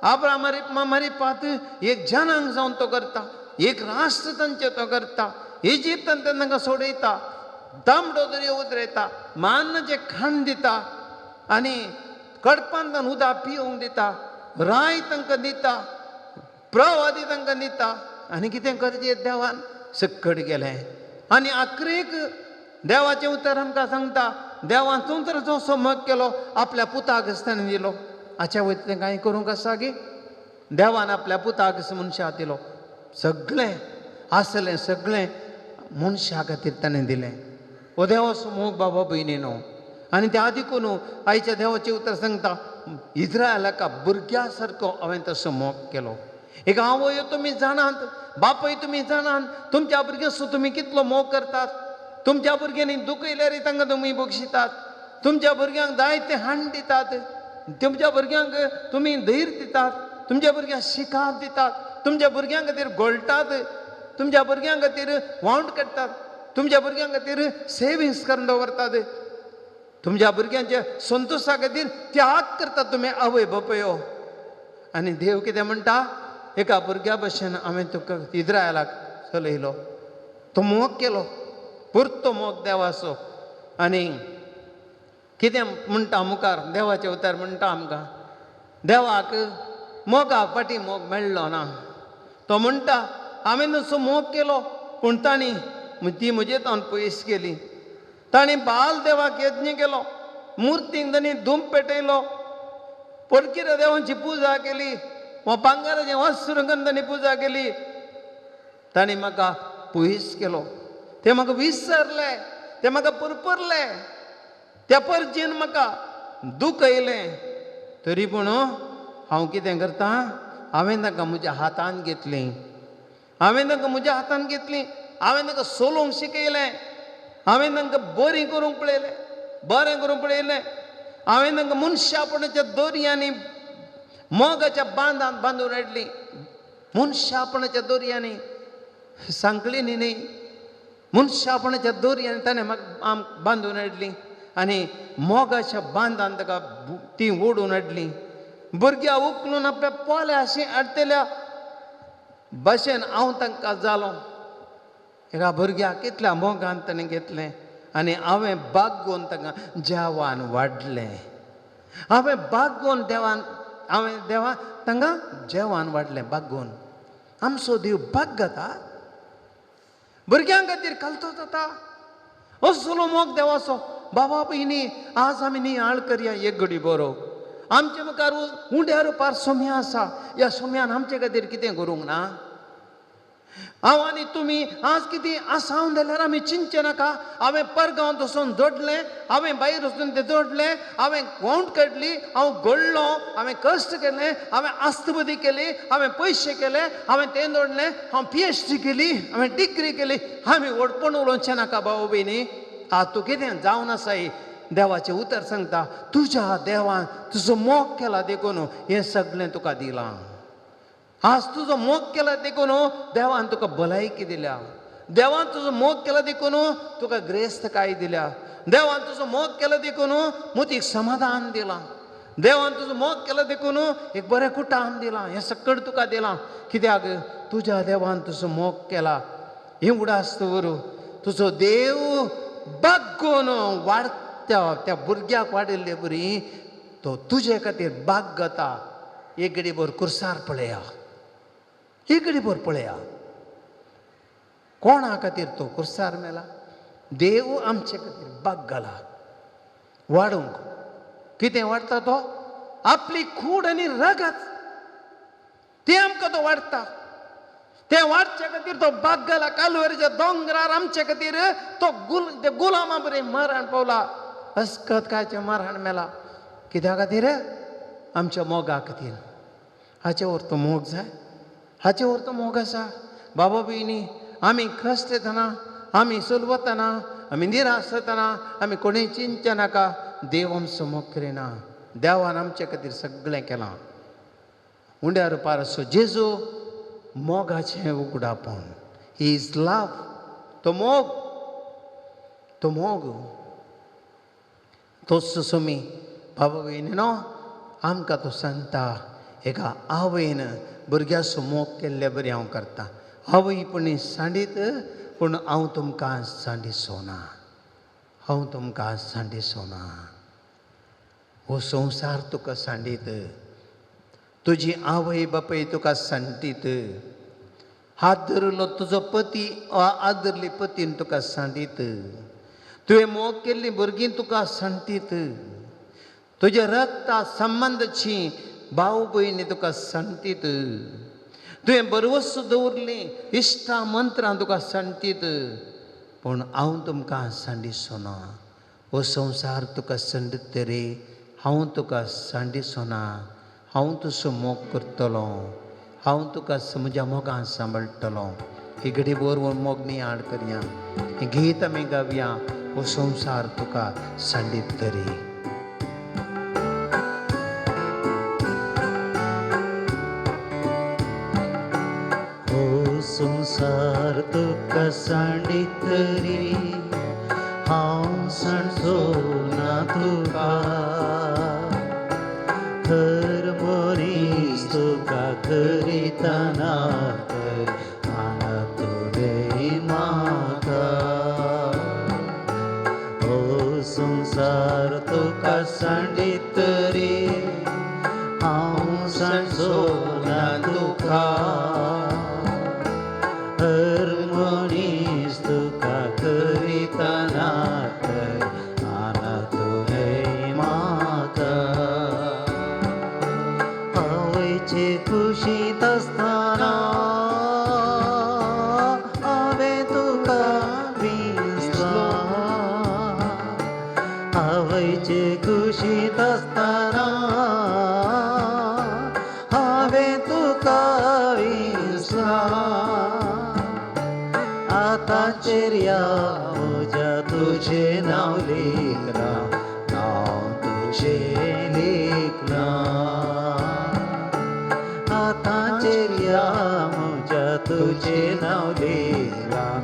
आब्रामारी मामारी पात एक जनांक जावन तो करता, एक राष्ट्र तांचें तो करता. इजिप्तान तांकां सोडयता, तांबडो दर्यो उतरयता, मान्नाचें खाण दिता आनी कडपान तांकां उदक पिवंक दिता, राय तांकां दिता, प्रवादी तांकां दिता. आनी कितें करचें देवान सक्कड गेलें. आनी आखरेक देवाचें उतर आमकां सांगता, देवान संवसाराचो असो मोग केलो, आपल्या पुताक ताणें दिलो. हाच्या वयता तें कांय करूंक आसा गी? देवान आपल्या पुताक मनशाक दिलो, सगळें आसलें सगळें मनशा खातीर ताणें दिलें. हो देवाचो मोग बाबा भयणीनो. आनी त्या देखून आयच्या देवाचें उतर सांगता, इज्रायलाका भुरग्या सारको हांवें तसो मोग केलो. एक आवय तुमी जाणात, बापूय तुमी जाणात, तुमच्या भुरग्यांचो तुमी कितलो मोग करतात. तुमच्या भुरग्यांनी दुखयल्यार तांकां तुमी बक्षितात, तुमच्या भुरग्यांक जायते हाण दितात, तुमच्या भुरग्यांक तुमी धैर्य दितात, तुमच्या भुरग्यांक शिकाप दितात, तुमच्या भुरग्यां खातीर गोळटात, तुमच्या भुरग्यां खातीर वावंट काडटात, तुमच्या भुरग्यां खातीर सेविंग्स करून दवरतात, तुमच्या भुरग्यांच्या संतोशा खातीर त्याग करतात तुमी आवय बापयो. आनी देव कितें म्हणटा, एका भुरग्या भशेन हांवें तुका इज्रायलाक चलयलो, तो मोग केलो, पुरतो मोग देवाचो. आनी कितें म्हणटा मुखार देवाचें उतर म्हणटा आमकां, देवाक मोगा फाटीं मोग मेळ्ळो ना. तो म्हणटा, हांवें तसो मोग केलो, पूण तांणी ती म्हजे तावन पयस गेली. तांणी बाल देवाक यज्ञ केलो, मुर्तींक तांणी धूम पेटयलो, पोटकिऱ्या देवांची पुजा केली, वा भांगराचें वस्त्र करून तांणी पुजा केली. तांणी म्हाका पयस केलो, ते म्हाका विसरले, ते म्हाका पुरपुरले, त्या परजेन म्हाका दुखयलें. तरी पूण हांव कितें करता, हांवें तांकां म्हज्या हातान घेतलीं, हांवें तांकां म्हज्या हातान घेतलीं, हांवें तांकां सोलोवंक शिकयलें, हांवें तांकां बरीं करूंक पळयलें. बरें करून पळयलें. हांवें तांकां मनशापणाच्या दोरयांनी मोगाच्या बांदांत बांदून हाडली. मनशापणाच्या दोरयांनी सांकळींनी न्ही, मनशापणाच्या दोरयांनी ताणें म्हाका आम बांदून हाडली आनी मोगाच्या बांदान ताका ती ओडून हाडली. भुरग्यां उखलून आपल्या पोल्या अशी हाडटल्या भशेन हांव तांकां जालो. एका भुरग्याक कितल्या मोगान ताणें घेतलें आनी हांवें बागोवन तांकां जेवान वाडलें. हांवें बागोवन देवान, हांवें देवा तांकां जेवान वाडलें बागोवन. आमचो देव बागता, भुरग्यां खातीर कलतो जाता. असलो मोग देवाचो. बाबा भयणी, आज आमी नियाळ करया एक घडी बरो. आमचे मुखार उंड्या रुपार सोम्या आसा. ह्या सोम्यान आमचे खातीर कितें करूंक ना? हांव आनी तुमी आज कितें आसाव जाल्यार आमी चिंतचें नाका. हांवें परगांवांत वचून जोडलें, हांवें भायर वचून तें जोडलें, हांवें गोंट काडली, हांव घडलो, हांवें कश्ट केलें, हांवें आस्तबुद्दी केली, हांवें पयशे केले, हांवें तें जोडलें, हांव PhD केली, हांवें डिग्री केली. आमी व्हडपण उलोवचें नाका भाव भयणी. आं तूं कितें जावन आसाय, देवाचें उतर सांगता तुज्या देवान तुजो मोग केला देखून हें सगळें तुका दिलां. आज तुजो मोग केला देखून देवान तुका भलायकी दिल्या. देवान तुजो मोग केला देखून तुका ग्रेस्तकाय दिल्या. देवान तुजो मोग केला देखून मोतीक समाधान दिलां. देवान तुजो मोग केला देखून एक बरें कुटाम दिलां. हें सगळें तुका दिलां कित्याक तुज्या देवान तुजो मोग केला. हें उडास दवर, तुजो देव बागोवन वाडटा. त्या भुरग्याक वाडिल्ले बरी तो तुजे खातीर बागता. एक घडी भर कुर्सार पळया, एक घडी भर पळया कोणा खातीर तो कुर्सार मेला. देव आमचे खातीर बाग घाला वाडूंक. कितें वाडटा तो? आपली कूड आनी रगत तें आमकां तो वाडटा. तें वाडचे खातीर तो बाग घाला. कालवरीच्या दोंगरार आमचे खातीर तो गुलामा बरें मरण पावला, अस्कत कायचें मरण मेला. कित्या खातीर? आमच्या मोगा खातीर. हाचे वर तो मोग जाय, हाचे वर तो मोग आसा. बाबा भयणी, आमी कश्ट येतना, आमी सोलवतना, आमी निराश जातना, आमी कोणूय चिंतचें नाका. देव आमचो मोग करिना. देवान आमचे खातीर सगळें केलां. उंड्या रुपार असो जेजू मोगाचें उगडापण. He is love. तो मोग, तो मोग तोच सोमी. बाबा भयणी न्हू, आमकां तो सांगता एका आवयन भुरग्याचो मोग केल्ले बरी हांव करता. आवय पूण सांडीत, पूण हांव तुमकां सांडिसो ना, हांव तुमकां सांडिसो ना. हो संवसार तुका सांडीत, तुजी आवय बापूय तुका सांडीत, हात धरलो तुजो पती वा हात धरली पतीन तुका सांडीत, तुवें मोग केल्ली भुरगीं तुका सांडीत, तुज्या रक्ता संबंदची भाव भयणी तुका सांडीत, तुवें बरवस दवरली इश्टा मंत्रां तुका सांडीत, पूण हांव तुमकां सांडिसो ना. हो संवसार तुका सांडीत रे, हांव तुका सांडिसो ना. हांव तुजो मोग करतलो, हांव तुका म्हज्या मोगान सांबाळटलो. ही घडी भर मोग नियाळ करया, हें गीत आमी गावया. हो संवसार तुका सांडीत तरी. हो संवसार तुका सांडीत तरी, हांव सांडचो ना तुका. खर मनीस तुका करितना तर आना तुवें म्हाका. हो संवसार तुका सांडीत तरी, हांव सांडचो ना तुका. हर मनीस तुका करितना तर आना तुवें म्हाका. आवयचे कुशींत आसतना हांवें तुका विसलो. आवयचे कुशींत आसतना हांवें तुका विसला. आतांचेर या म्हज्या तुज्या तुझें नांव लिखलां, नांव तुझें लिखलां. हाताचेर ह्या म्हज्या तुझें नांव लिखलां,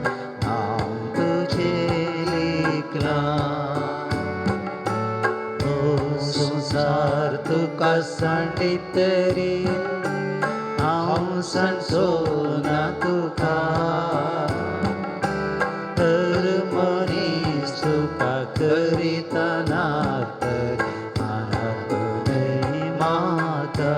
नांव तुझें लिखलां. ओ संवसार तुका सांडीत तरी हांव सांडचो ना तुका. तर मनीस तुका करिता ना तर आनाथ न्हय म्हाका.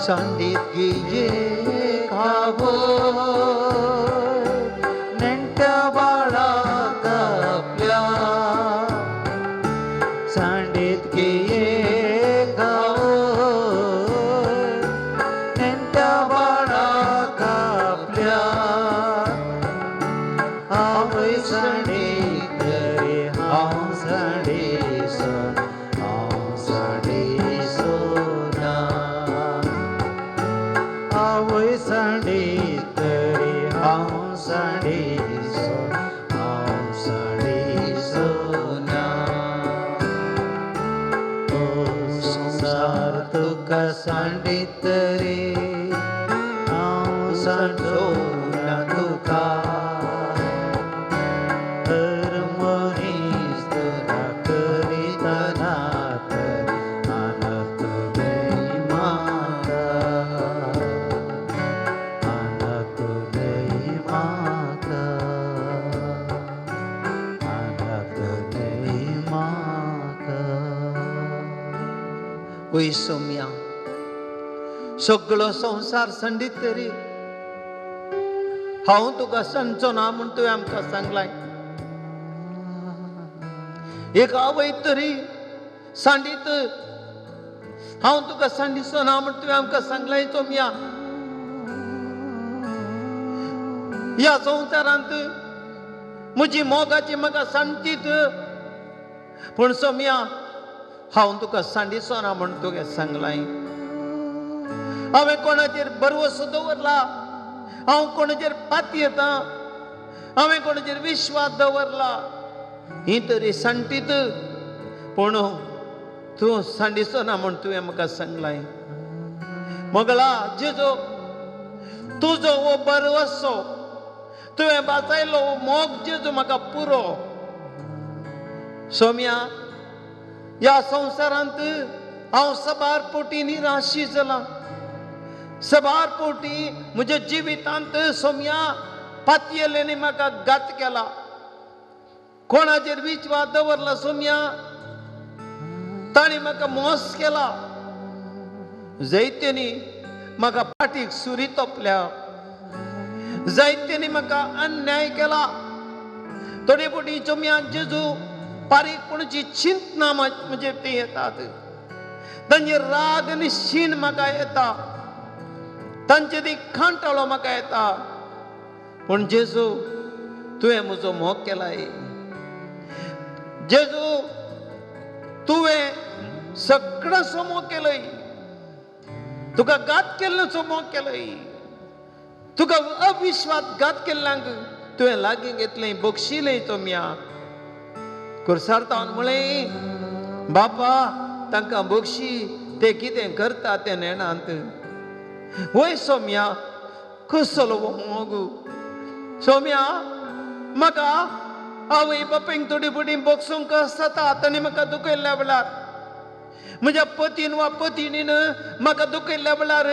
सांडीत गिये खावो नेण्ट्या बाळाक आपल्या सांडीत गिये गावो, नेण्ट्या बाळाक आपल्या. आवय सांडीत रे हांव सांडीसो, हांव सांडीसो ना. आवय सांडीत रे हांव सांडीसो, हांव सांडीसो ना. ओ संवसार तुका सांडीत रे हांव सांडचो ना तुका. तर मनीस तुका करिता ना तर अनाथ न्हय म्हाका, अनाथ न्हय म्हाका, अनाथ न्हय म्हाका. वय सोम्या, सगळो संवसार संडीत तरी हांव तुका सांडचो ना म्हूण तुवें आमकां सांगलाय. एक आवय तरी सांडीत हांव तुका सांडिचो ना म्हूण तुवें आमकां सांगलाय. सोम्या, ह्या संवसारांत म्हजी मोगाची म्हाका सांडतीत, पूण सोम्या हांव तुका सांडिचो ना म्हूण तुवें सांगलाय. हांवें कोणाचेर भरवसो दवरला, हांव कोणाचेर पातयेता, हांवें कोणाचेर विश्वास दवरला, ही तरी सांडटीत, पूण तूं सांडिचो ना म्हूण तुवें म्हाका सांगलाय. मोगला जेजो, तुजो हो भरवसो, तुवें वाचयलो हो मोग जेजो म्हाका पुरो. सोम्या, ह्या संवसारांत हांव सबार पोटी निराशी जाला, सबार पोटी म्हज्या जिवितांत सोम्या पातयेल्यांनी म्हाका घात केला. कोणाचेर विश्वास दवरला सोम्या, तांणी म्हाका मोस केला. जायत्यांनी म्हाका पाटीक सुरी तोपल्या, जायत्यांनी म्हाका अन्याय केला. थोडे पोटी सोम्या जेजू पारीकपणाची चिंतना म्हजे ते येतात, तांचे राग आनी शीण म्हाका येता, तांचे ती कांटाळो म्हाका येता. पूण जेजू तुवें म्हजो मोग केलाय. जेजू तुवें सगळ्यांचो मोग केलय, तुका घात केल्ल्याचो मोग केलय, तुका अविश्वास घात केल्ल्यांक तुवें लागीं घेतलें, बक्षिलें. तोम्या कुर्सार तावन म्हळें, बापा तांकां बक्षी, ते कितें करता तें नेणांत. वय सोम्या, कसलो हो मोग सोम्या. म्हाका आवय बापायक थोडी फुटी बक्षूंक जाता, तांणी म्हाका दुखयल्ल्या वेळार, म्हज्या पतीन वा पतिणीन म्हाका दुखयल्ल्या वेळार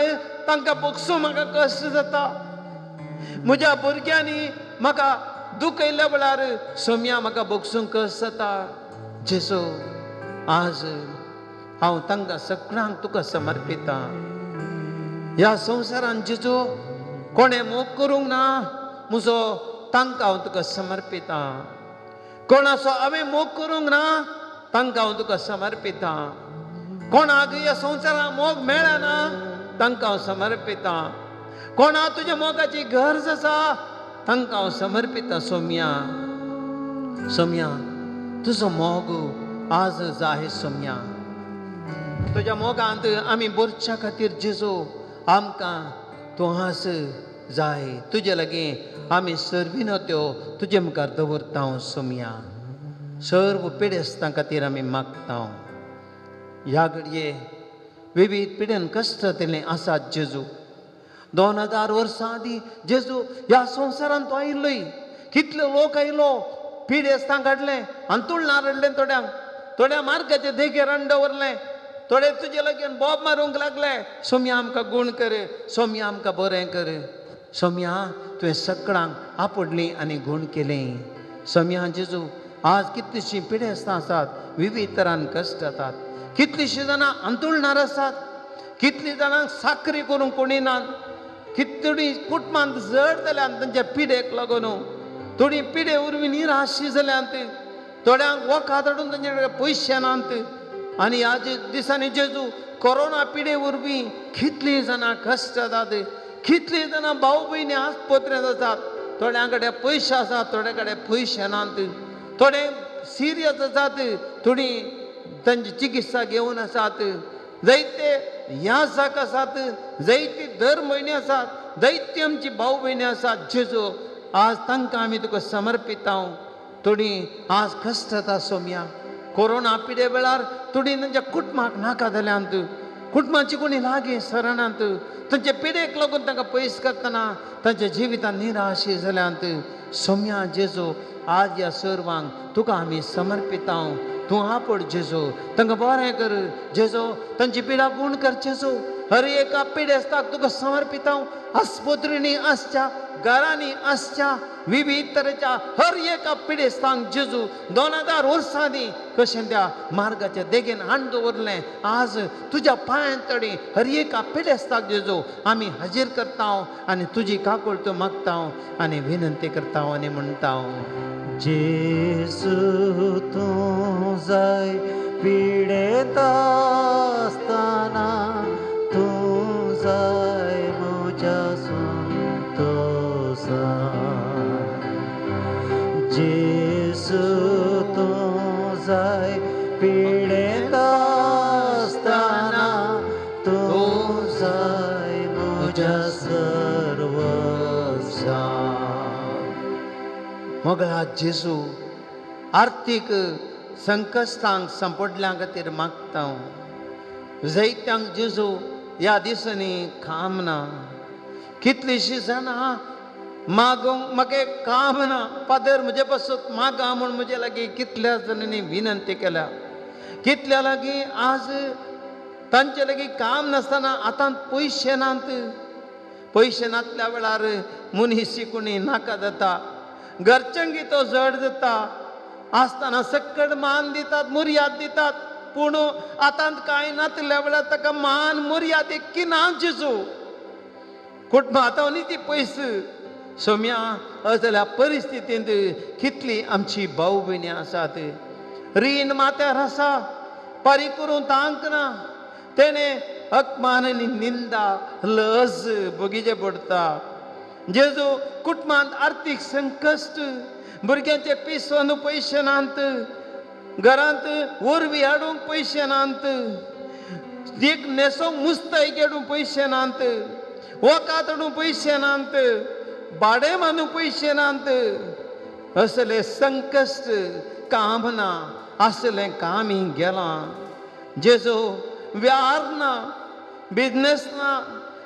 तांकां बक्षूंक म्हाका कश्ट जाता. म्हज्या भुरग्यांनी म्हाका दुखयल्ल्या वेळार सोम्या म्हाका बक्षूंक कश्ट जाता. जेजू आज हांव तांकां सगळ्यांक तुका समर्पितां. ह्या संवसारान जेजू कोणें मोग करूंक ना म्हजो, तांकां हांव तुका समर्पितां. कोणाचो हांवें मोग करूंक ना तांकां हांव तुका समर्पितां. कोणाक ह्या संवसारान मोग मेळना तांकां हांव समर्पितां. कोणा तुज्या मोगाची गरज आसा तांकां हांव समर्पिता सोम्या. सोम्या तुजो मोग आज जाय सोम्या. तुज्या मोगांत आमी बोरच्या खातीर जेजू आमकां तूं आज जाय. तुजे लागीं आमी सर्विनो त्यो तुजे मुखार दवरता सोम्या. सर्व पिडेस्तां खातीर आमी मागता. ह्या घडये विविध पिडेन कश्ट जातिल्ले आसात जेजू. 2000 वर्सां आदीं जेजू ह्या संवसारांत तो आयिल्लोय. कितले लोक आयलो, पिडेस्तांक हाडलें, अंतुळणार हाडलें, थोड्यांक थोड्या मार्गाचे देगेर हाडून दवरलें, थोडे तुजे लागीं बोब मारूंक लागले. सोम्या आमकां गूण कर, सोम्या आमकां बरें कर. सोम्या तुवें सगळ्यांक आपडलीं आनी गूण केलें. सोम्या जेजू आज कितलीशीं पिडेस्तां आसात, विविध तरान कश्ट जातात, कितलीशीं जाणां अंतुळणार आसात, कितलीं जाणांक साकरी करूंक कोणी नात, कितली कुटुंबांत जड जाल्यान तांच्या पिडेक लागून, थोडीं पिडे वरवीं निराशी जाल्यांत, थोड्यांक वखद हाडून तांचे कडेन पयशे नात. आनी ह्या दिसांनी जेजू कोरोना पिडे वरवीं कितलीं जाणां कश्ट जातात, कितलीं जाणां भाव भयणी आस्पत्रेंत आसात, थोड्यां कडेन पयशे आसात, थोड्या कडेन पयशे नात, थोडे सिरियस आसात, थोडीं तांची चिकित्सा घेवन आसात. जायते यासाक आसात, जायते दर म्हयने आसात, जायती आमची भाव भयणी आसात जेजू. आज तांकां आमी तुका समर्पिता. थोडीं आज कश्ट जाता सोम्या. कोरोना पिडे वेळार थोडीं तांच्या कुटुंबाक नाका जाल्यांत, कुटुंबाची कोणी लागीं सरणांत, तांचे पिडेक लागून तांकां पयस करतना तांच्या जिवितांत निराशी जाल्यांत. सोम्या जेजू आज ह्या सर्वांक तुका आमी समर्पिता. तूं आपड जेजू, तांकां बरें कर जेजू, तांची पिडा गूण कर जेजू. हर एका पिडेस्ताक तुका समर्पिता. आस्पत्रींनी आसच्या, घरांनी आसच्या, विविध तरेच्या हर एका पिडेस्तांक जेजू 2000 वर्सां आदीं कशें त्या मार्गाच्या देगेन हाडून दवरलें, आज तुज्या पांयां तडी हर एका पिडेस्ताक जेजू आमी हाजीर करता आनी तुजी काकुळट मागता आनी विनंती करता आनी म्हणटा, जेजू तूं जाय पिडेता आसतना, तूं जाय म्हज्या संतोसा. जेजू तूं जाय पिडेता आसतना, तूं जाय म्हज्या सर्वसा. मोगळा जेजू आर्थीक संकश्टांक सांपडल्या खातीर मागता. जैत्यांक जेजू ह्या दिसांनी काम ना, कितलीशीं जाणां मागूंक म्हाका एक काम ना, फादर म्हजे पासत मागा म्हूण म्हजे लागीं कितल्या जाणांनी विनंती केल्या. कितल्या लागीं आज तांचे लागीं काम नासतना आतां पयशे नात, पयशे नासल्या वेळार मनीस कोणी नाका जाता, घरच्यांकी तो जड जाता. आसतना सकट मान दितात, मुर्याद दितात, पूण आतां कांय नातल्या वेळार ताका मान मुर्याद की ना जेजू. कुटुंबां आतां न्ही ती पयस. सोम्या असल्या परिस्थितींत कितली आमची भाव भयणी आसात, रीण माथ्यार आसा, पारी करूंक तांक ना, तेणें अपमान आनी निंदा लज भोगीचें पडटा. जेजू कुटुंबांत आर्थीक संकश्ट, भुरग्यांचे पिसोन पयशे नात, घरांत वरवी हाडूंक पयशे नात, एक न्हेसोंक मुस्तायक हाडूंक पयशे नात, वखद हाडूंक पयशे नात, भाडें मानूंक पयशे नात. असले संकश्ट काम ना, असलें कामी गेलां जेजू. व्यार ना, बिजनेस ना,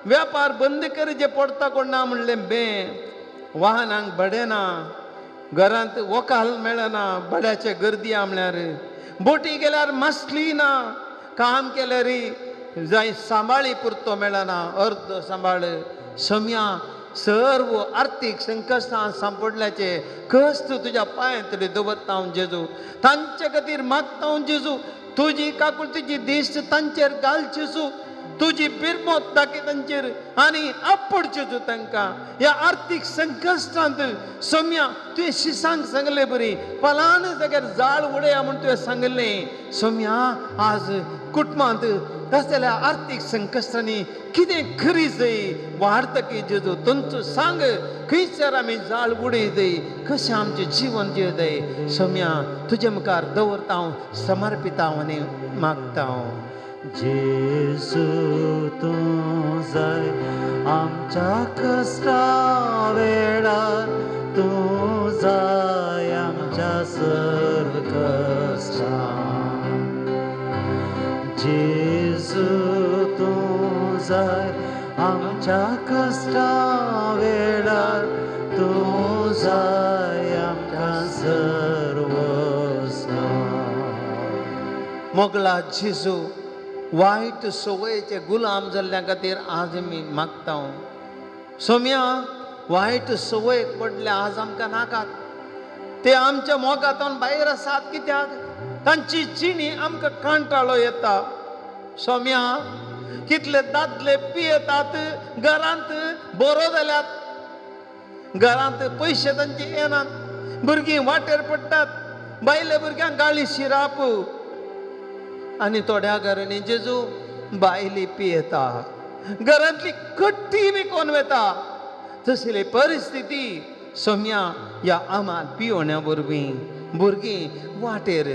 व्यापार बंद करचें पडटा कोण ना म्हणलें बें, वाहनांक भाडें ना, घरांत वकाल मेळना, भाड्याचे गर्दी म्हणल्यार, बोटी गेल्यार मासली ना, काम केल्यार जाय सांबाळी पुरतो मेळना, अर्द सांबाळ. सम्या सर्व आर्थीक संकश्टां सांपडल्याचे कश्ट तुज्या पांयांतले दवरता हांव जेजू, तांचे खातीर मागता हांव जेजू. तुजी काकुळतीची दिश्ट तांचेर घाल जेजू, तुजी बिरमोत दाखय तांचेर आनी आपड जेजू तांकां ह्या आर्थीक संकश्टांत. सोम्या तुवें शिसांक सांगलें बरी फलान जाग्यार जाळ उडया म्हूण तुवें सांगलें. सोम्या आज कुटुंबांत तसल्या आर्थीक संकश्टांनी कितें खरी जय वाडतकी जेजू तुमचो सांग खंयसर आमी जाळ उडयतय कशें आमचें जिवन जियेतय सोम्या तुजे मुखार दवरता हांव समर्पिता हांव आनी मागता हांव. जेजू तूं जाय आमच्या कश्टा वेळार, तूं जाय आमच्या सर्व कश्टां. जेजू तूं जाय आमच्या कश्टा वेळार, तूं जाय आमकां सर्वस्व. मोगला जेजू वायट संवयेचे गुलाम जाल्ल्या खातीर आज आमी मागता. सोम्या वायट संवयेक पडल्या आज आमकां नाकात, ते आमच्या मोगांतून भायर आसात कित्याक तांची जिणी आमकां कांटाळो येता. सोम्या कितले दादले पियेतात घरांत बरो जाल्यात, घरांत पयशे तांचे येनात, भुरगीं वाटेर पडटात, बायले भुरग्यांक गाळी शिराप आनी थोड्या घरांनी जेजू बायली पियेता, घरांतली कट्टी विकोन वता. तसली परिस्थिती सोम्या ह्या आमाल पियोण्या वरवीं भुरगीं वाटेर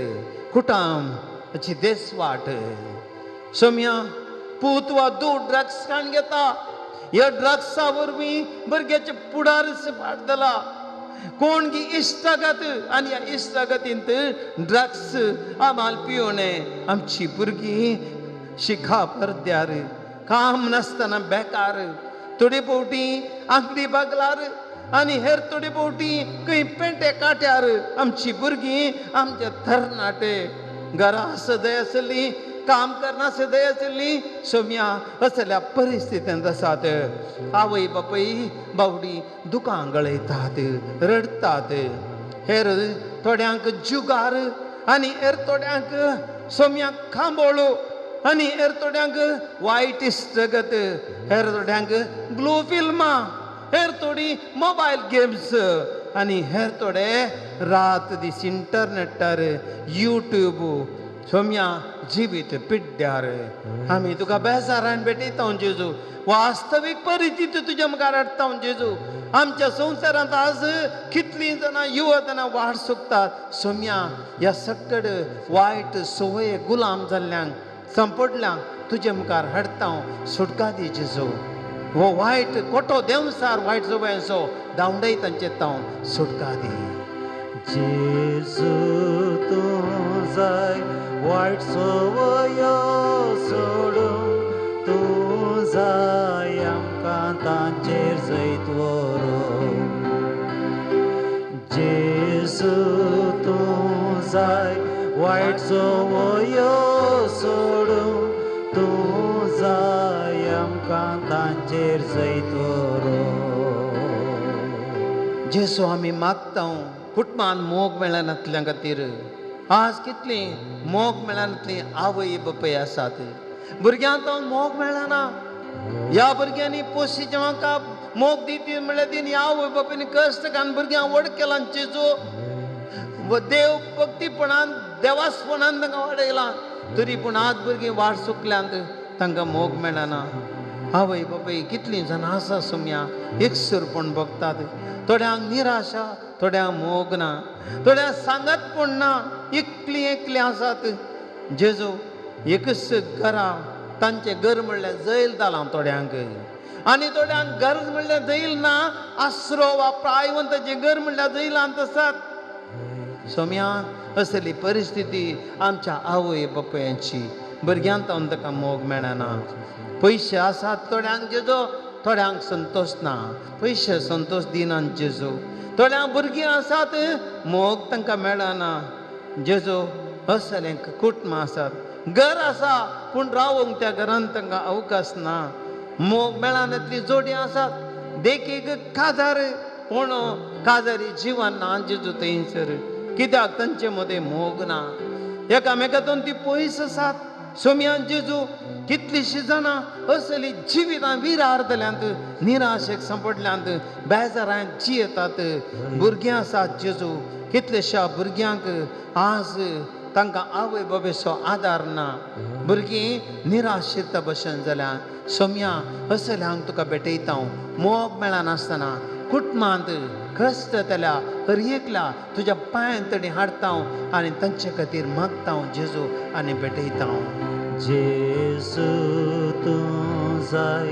कुटाम हाची देसवाट. सोम्या पूत वा दूद ड्रग्स खाण घेता, ह्या ड्रग्सा वरवीं भुरग्याचे पुडारच वाडटला. कोण गी इश्टागत आनी ह्या इश्टागतींत ड्रग्स आमाल पियोणे आमची भुरगीं शिखा पडद्यार काम नासतना बेकार, थोडे फावटी आंकडी बागलार आनी हेर थोडे फावटी खंय पेंटे काट्यार आमची भुरगीं आमचे तरणाटे घरा सदय आसली काम करना सदय आसली सोम्या असल्या परिस्थितींत आसात. आवय बापूय बावडी दुकां गळयतात रडटात, हेर थोड्यांक जुगार आनी हेर थोड्यांक सोम्या खांबोळो आनी हेर थोड्यांक वायट इश्टगत, हेर थोड्यांक ब्लू फिल्मां, हेर थोडी मोबायल गेम्स आनी हेर थोडे रात दीस इंटरनेटार यूट्यूब. सोम्या जिवीत पिड्ड्यार आमी तुका बेजारान भेटयता जेजू, वास्तवीक परिस्थिती तुज्या मुखार हाडटा जेजू. आमच्या संवसारांत आज कितलीं जाणां युवा जाणां वाट सोदतात. सोम्या ह्या सकड वायट संवये गुलाम जाल्ल्यांक संपडल्यांक तुजे मुखार हाडटा, सुटका दी जेजू. हो वायट कोटो देंवसार वायट संवयांचो धांवडय तांचे तावन सुटका दी. जेजू तूं जाय वायट संवयो सोडून, तूं जाय आमकां तांचेर जैत व्हरूंक. जेजू तूं जाय वायट संवयो सोडून, तूं जाय आमकां तांचेर जैत व्हरूंक. जेजू आमी मागता कुटुंबान मोग मेळनातल्या खातीर आज कितली मोग मेळनातली आवय बापूय आसात, भुरग्यांक तो मोग मेळना. ह्या भुरग्यांनी पोशीचे म्हाका मोग दिती म्हणल्यार तिणी आवय बापायनी कश्ट काडून भुरग्यांक व्हड केला जेजू, देव भक्तीपणान देवासपणान तांकां वाडयलां, तरी पूण आज भुरगीं वाट चुकल्यांत तांकां मोग मेळना. आवय बापूय कितलीं जाणां आसा सोम्या एकसुरपण भोगतात, थोड्यांक निराशा, थोड्यांक मोग ना, थोड्यांक सांगत पूण ना, एकलीं एकलीं आसात. जेजू एकच घरा तांचें घर म्हणल्यार जैल जालां थोड्यांक, आनी थोड्यांक घर म्हणल्यार जैल ना, आसरो वा प्रायवंताचें घर म्हणल्यार जैलांत आसात. सोम्या असली परिस्थिती आमच्या आवय बापायांची, भुरग्यांक तांकां मोग मेळना. पयशे आसात थोड्यांक जेजू, थोड्यांक संतोश ना, पयशे संतोश दिनात जेजू. थोड्यांक भुरगीं आसात मोग तांकां मेळना जेजू. असलें कुटुंबां आसात, घर आसा पूण रावंक त्या घरांत तांकां अवकाश ना, मोग मेळनातली जोडी आसात. देखीक काजार, पूण काजारी जिवन ना जेजू थंयसर, कित्याक तांचे मदें मोग ना, एकामेकातून ती पयस आसात. सोम्या जेजू कितलीशीं जाणां असली जिवितां विरार जाल्यांत, निराशेक सांपडल्यांत, बेजारांत जियेतात. भुरगीं आसात जेजू, कितलेश्या भुरग्यांक आज तांकां आवय बापायचो आदार ना, भुरगीं निराशिता भशेन जाल्या। सोम्या असल्यांक तुका भेटयता हांव, मोग मेळनासतना कुटुंबांत कश्ट जाल्या हर एकल्या तुज्या पांयां तडी हाडटा हांव आनी तांचे खातीर मागता हांव जेजू आनी भेटयता हांव। जेजू तूं जाय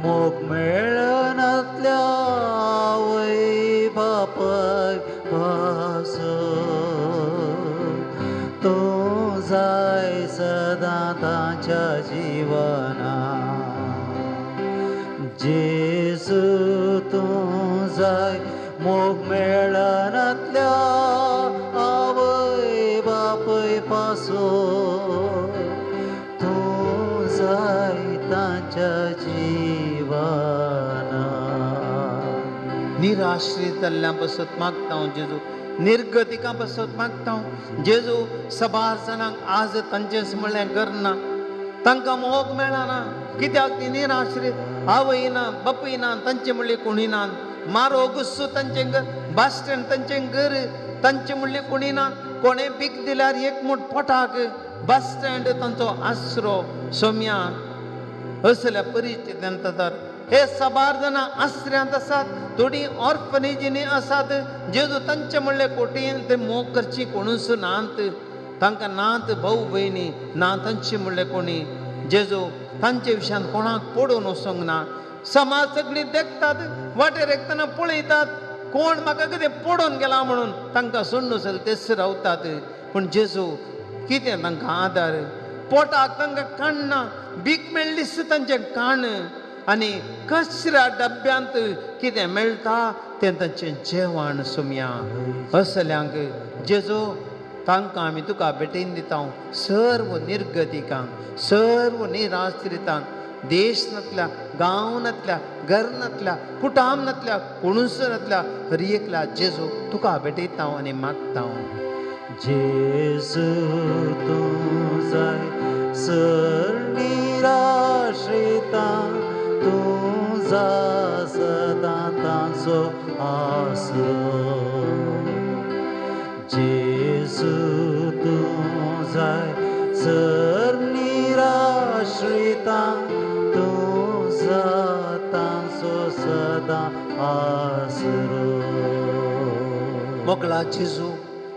मोग मेळनातल्या आवय बापाय पासून, तूं जाय सदां तांच्या जिवना। जेजू तूं जाय मोग मेळनातल्या आवय बापाय पासून, तूं जाय तांच्या जिवना। निराश्रीत जाल्ल्या पासत मागता हांव जेजू, निर्गतिकां पासत मागता हांव जेजू। सबार जाणांक आज तांचें म्हणल्यार करना, तांकां मोग मेळना, कित्याक ती निराश्रीत, आवय ना बापूय ना, तांचे म्हणले कोणी ना, मारो गुस्सो तांचें घर, बस स्टँड तांचें घर, तांचे म्हणले कोणी ना, कोणें पीक दिल्यार एक मूठ पोटाक बस स्टँड तांचो आसरो। सोम्या असल्या परिस्थितींत तर हे सबार जाणां आसऱ्यांत आसात, थोडीं ऑर्फनेजींनी आसात जेजू, तांचे म्हणले कोटीन ते मोग करची कोणूच नात, तांकां नात भाऊ भयणी ना तांचे म्हणले कोणी जेजू, तांचे विशयान कोणाक पडून वचूंक ना। समाज सगळी देखतात, वाटेर एकतना पळयतात, कोण म्हाका कितें पडून गेला म्हणून तांकां सोडून चल तेच रावतात। पूण जेजू कितें तांकां आदार, पोटाक तांकां काण्णा, भीक मेळ्ळीच तांचें काण आनी कचऱ्या डब्यांत कितें मेळटा तें तांचें जेवण। सोम्या असल्यांक जेजू तांकां आमी तुका भेटयन दिता, सर्व निर्गतिकांक, सर्व निराश्रितांक, देश नातल्या, गांव नातल्या, घर नातल्या, कुटाम नातल्या, कोणूच नातल्या हर एकल्या जेजू तुका भेटयता आनी मागता। जेजू तूं जाय सर निराश्रितां, तूं जा सदां तांचो आसरो। जेजू तूं जाय सर निराश्रितां, तूं जा तांचो सदां आसरो। मोगला जेजू,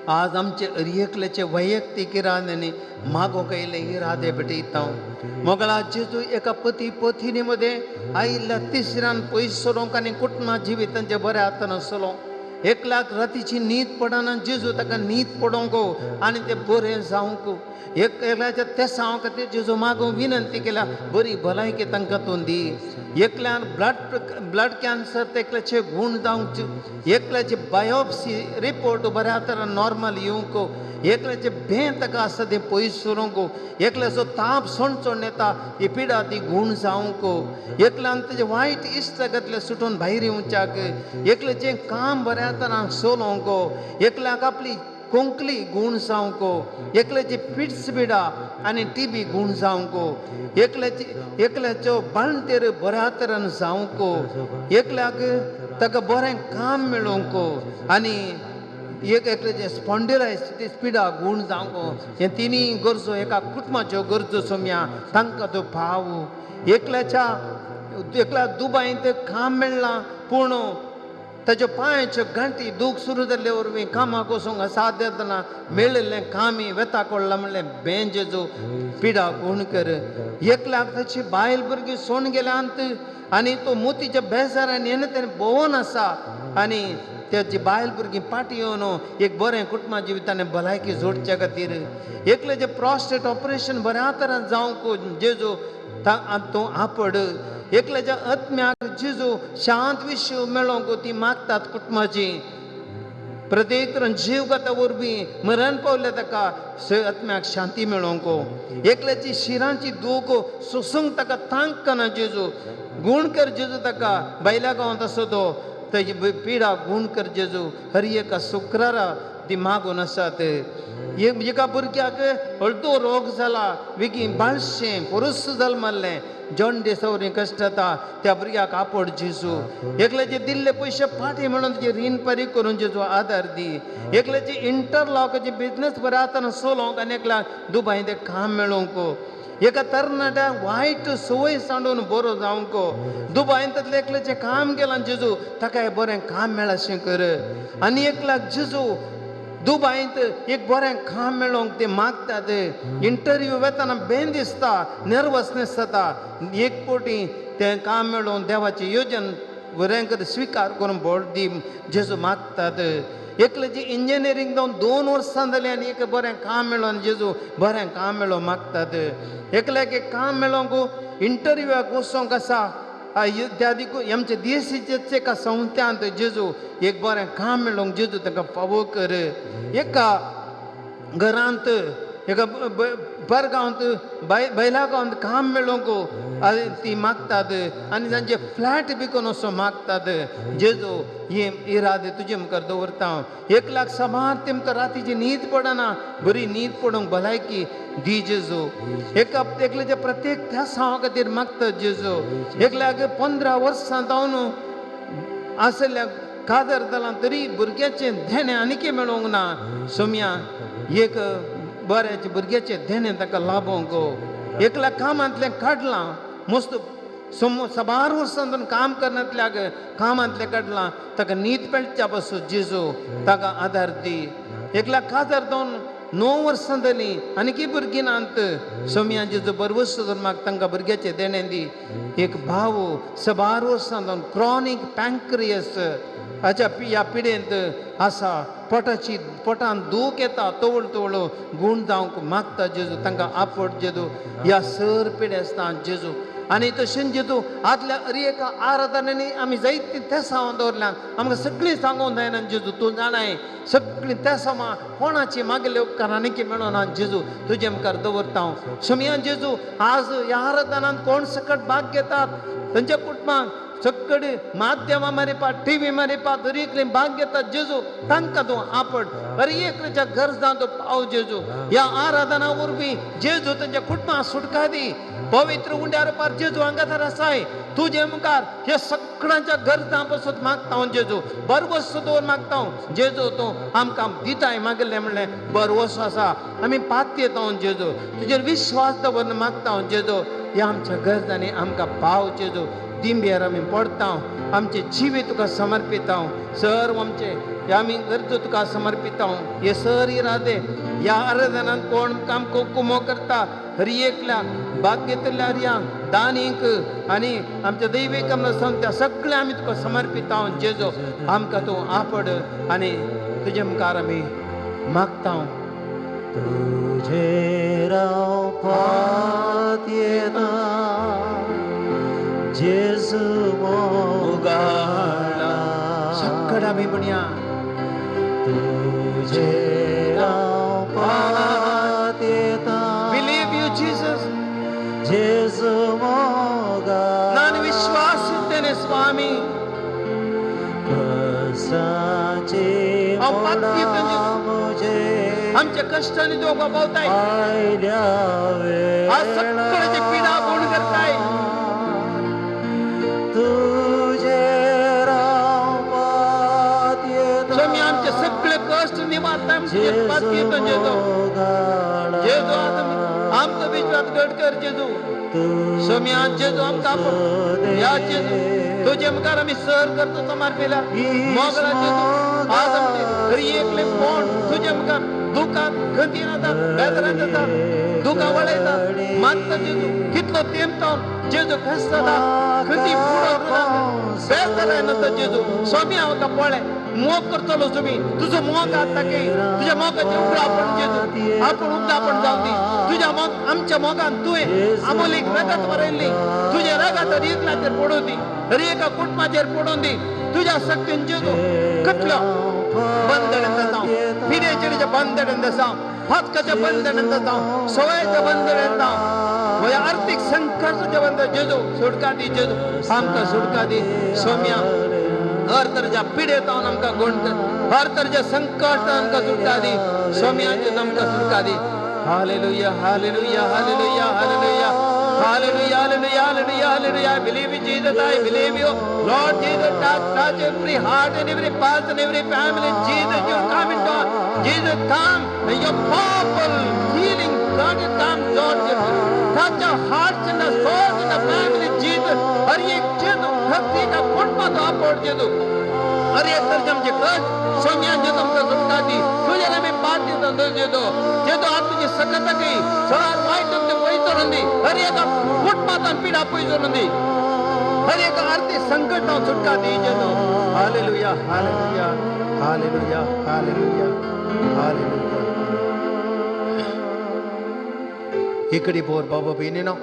आज आमचे अरियकल्याचे वैयक्तीक इराद्यांनी मागोंक आयिल्ले इरादे भेटयता। मोगला जेजू, एका पती पतिनी मदें आयिल्ल्या तिसऱ्यान पयस सरोंक आनी कुटुंबा जिवितांचे बऱ्या हातान आसलो। एकल्याक रातीची न्हीद पडना जेजू, ताका न्हीद पडोंक आनी तें बरें जावंक। एक एकल्याच्या तेसांव खातीर जेजू मागूंक विनंती केल्या, बरी भलायकी तांकां तूं दी। एकल्यान ब्लड कॅन्सर ते एकल्याचे गूण जावंक, एकल्याचे बायोप्सी रिपोर्ट बऱ्या तरान नॉर्मल येवंक, एकल्याचे भें ताका आसा तें पयस सरूंक, एकल्याचो ताप सणसण येता ही पिडा ती गूण जावंक, एकल्यान तेजे वायट इश्ट घातले सुटून भायर येवच्याक, एकल्याचें काम बऱ्या तरान चलोवंक, एकल्याक आपली कोंकली गूण जावंक, एकल्याची पिट्स पिडा आनी टिबी गूण जावंक, एकल्याची एकल्याचो बाळंतेर बऱ्या तरान जावंक, एकल्याक ताका बरें काम मेळोवंक आनी एक एकल्याचें स्पॉन्डिलायसिस पिडा गूण जावंक। हे तिनूय गरजो एका कुटुंबाच्यो गरजो सोम्या तांकां तो भाव। एकल्याच्या एकल्या दुबायंत काम मेळ्ळां पूण ताज्यो पांयाच्यो गांठी दूख सुरू जाल्ले वरवीं कामाक वचूंक असाध्य जातना मेळिल्लें कामी वेता कोडला म्हणलें बें जेजू पिडा गूण कर। एकल्याक ताची बायल भुरगीं सोण गेल्यांत आनी तो मोतीच्या बेजारान येना तेणें भोंवून आसा आनी तेजी बायल भुरगीं फाटीं येवन एक बरें कुटुंबा जिवितान भलायकी जोडच्या खातीर। एकल्याचें प्रोस्टेट ऑपरेशन बऱ्या तरान जावंक जेजू तूं आपड। एकल्याच्या आत्म्याक जेजू शांत विश्व मेळोवंक ती मागतात कुटुंबाची। प्रत्येक तरान जीव गाता वरवीं मरण पावल्या ताका आत्म्याक शांती मेळोवंक। एकल्याची शिरांची दूख सोसूंक ताका तांक ना जेजू, गूण कर जेजू ताका। बायल्या गांवांत आसो तो तेजी पिडा गूण कर जेजू। हर एका शुक्रारा ती मागून आसात। एका भुरग्याक हळदो रोग जाला, वेगीं बाळशें पोरस जाल मारलें, जॉन्डिसा वरवीं कश्ट जाता त्या भुरग्याक आपोड जेजू. एकल्याचे दिल्ले पयशे फाटीं म्हणून तुजे रीण फारीक करून जेजू आदार दी. एकल्याचे इंटरलॉकाचे बिजनेस बरें आतां चलोवंक आनी एकल्याक दुबाय तें काम मेळोवंक. एका तरणाट्याक वायट संवय सांडून बरो जावंक. दुबायन तातलें एकल्याचें काम केलां जेजू ताका बरें काम मेळशें कर. आनी एकल्याक जेजू दुबायंत एक बरें काम मेळोवंक ते मागतात. इंटरव्यू वेतना बेन दिसता, नर्वसनेस जाता. एक पटी तें काम मेळोवन देवाची योजन बरें कर स्विकार करून बोट दी जेजू मागतात. एकल्याची इंजिनियरींग जावन 2 वर्सां जालीं आनी एक बरें काम मेळोवन जेजू बरें काम मेळोवंक मागतात. एकल्याक एक काम मेळोवंक इंटरव्यूआक वचोंक आसा त्या दिकू आमच्या देशीचेच एका संस्थांत जेजू एक बरें काम मेळोवंक जेजू तांकां फावो कर. एका घरांत एका बरगांवांत बैला गांवांत काम मेळोवंक ती मागतात आनी तांचे फ्लॅट विकून असो मागतात. जेजू हे इरादे तुजे मुखार दवरता हांव. 1 लाख सबार तेमकां रातीची न्हीद पडना, बरी न्हीद पडूंक भलायकी दी जेजू. एका एकल्याच्या प्रत्येक त्या सांवा खातीर मागता जेजू. एकल्याक 15 वर्सां जावन आसल्या कादर जालां तरी भुरग्याचें देणें आनीकय मेळोवंक ना. सोम्या एक बऱ्याचें भुरग्याचें देणें ताका लाभोवंक. एकल्या कामांतलें काडलां मस्त सबार वर्सां काम करनातल्याक कामांतलें काडलां ताका न्हीद मेळच्या पासून जेजू ताका आदार दी. एकल्या काजार जावन 9 वर्सां जालीं आनीकय भुरगीं नात. सोम्या जेजू बरवस धरून म्हाका तांकां भुरग्याचें देणें दी. एक भाव सबार वर्सां जावन क्रॉनीक पँक्रियस हाच्या ह्या पिडेंत आसा. पोटाची पोटान दूख येता तवळ तवळ गूण जावंक मागता जेजू तांकां आपोट जेजू. ह्या सर पिडे आसता जेजू. आनी तशेंच जेजू आदल्या हर एका आराधनांनी आमी जायतीं तेसांवां दवरल्यात. आमकां सगळीं सांगूंक जायना जेजू तूं जाणाय सगळीं तेसांवां कोणाची मागले उपकार आनीक मेळना जेजू तुजे मुखार दवरता हांव. सोमया जेजू आज ह्या आराधनांत कोण सकट भाग घेतात तांच्या कुटुंबांक सगळे माध्यमां मारिपा टीव्ही मारिपा दर एकले भाग घेतात जेजू तांकां तूं आपड. हर एकल्याच्या गरजां तूं पाव जेजू. ह्या आराधना वरवीं जेजू तांच्या कुटुंबाक सुटका दी. पवित्र उंड्यार पार जेजू हांगासर आसाय तुजे मुखार हे सगळ्यांच्या गरजां पासून मागता हांव जेजू. बरवस दवर मागता हांव जेजू तूं आमकां दिताय मागिल्लें म्हणलें बरवस आसा आमी पातयेता हांव जेजू. तुजेर विश्वास दवरून मागता हांव जेजू. ह्या आमच्या गरजांनी आमकां पाव जेजू. दिंब्यार आमी पडता आमचे जिवीत तुका समर्पिता सर्व आमचे आमी गरजो तुका समर्पिता. हे सर इरादे ह्या आराधनान कोण काम कुमो करता हर एकल्या भाग घेतल्या हरयांक दानीक आनी आमच्या दैवीक त्या सगळें आमी तुका समर्पिता जेजो. आमकां तूं आपड आनी तुजे मुखार आमी मागता. तुजेर हांव पातयेता जेजू मोगाळा. सगळें आमी म्हणया तुजेर हांव पातयेता. Believe you Jesus. जेजू मोगाळा. ನಾನು ವಿಶ್ವಾಸಿದ್ದೇನೆ ಸ್ವಾಮಿ. कश्टांची हांव पातयेता आमच्या कश्टांनी तूं पावताय. आयल्या आज सगळ्याची पिडा गुण करताय. तुजेर हांव पातयेता. स्वामी आमचे सगळे कश्ट निवारताय. पातयेता जेजू. जेजू आमचो विश्वास घट कर जेजू. स्वामी आज जेजू आमकां ह्या जेजू तुजे मुखार आमी सर करतो समर्पिला मोगला जेजू. आज आमचे हर एकले कोण तुजे मुखार दुखान खंतीन जाता बेदरान जाता दुखां वळयता मागता जेजू. कितलो तेंप जेजू कश्ट जाता खंती फुडो बेजार नासता जेजू. स्वामी हांव ताका पळय मोग करतलो तुमी तुजो मोग आसता की तुज्या मोगाचें उगडापण जेजू आपूण उगडापण जावं दी तुज्या मोग आमच्या मोगान तुवें आमोलीक रगत बरयल्ली तुजें रगत हर एकल्याचेर पडूं दी हर एका कुटुंबाचेर पडूं दी. तुज्या शक्तीन जेजू कितलो बंधन जाता पिडेचेडीच्या बंधन जाता फातकाच्या बंधन जाता सवयेच्या बंधन जाता म्हज्या आर्थीक संकश्टाच्या बंधन जेजू सुटका दी जेजू आमकां सुटका दी. सोम्या हर तरेच्या पिडेत आमकां गुण कर हर तरेच्या संकश्टान आमकां सुटका दी. सोम्या जेजू आमकां सुटका दी. Hallelujah hallelujah hallelujah hallelujah. Hallelujah, hallelujah, hallelujah, hallelujah. I believe in Jesus, I believe you. Lord Jesus, touch, touch every heart and every person, every family. Jesus, you come into Jesus, come. Your powerful healing, God, you come, Lord Jesus. Touch our hearts and our souls and our family, Jesus. हर एक जेजू भक्ती का कुटुंबाचो आपोट जेजू हर एक तर आमचे कष्ट सोम्या जेजू आमकां सुटका दी तुज्यान आमी पाठ दिता जेजू जेजू आज तुजी सकत की सर वायट तुमचे पयस करून दी हर एका कुटुंबांत पिडा पयस करून दी हर एका आर्थीक संकटां सुटका दी जेजू. Hallelujah, hallelujah, hallelujah, hallelujah, hallelujah. इकडे बोर बाबा भयणीनो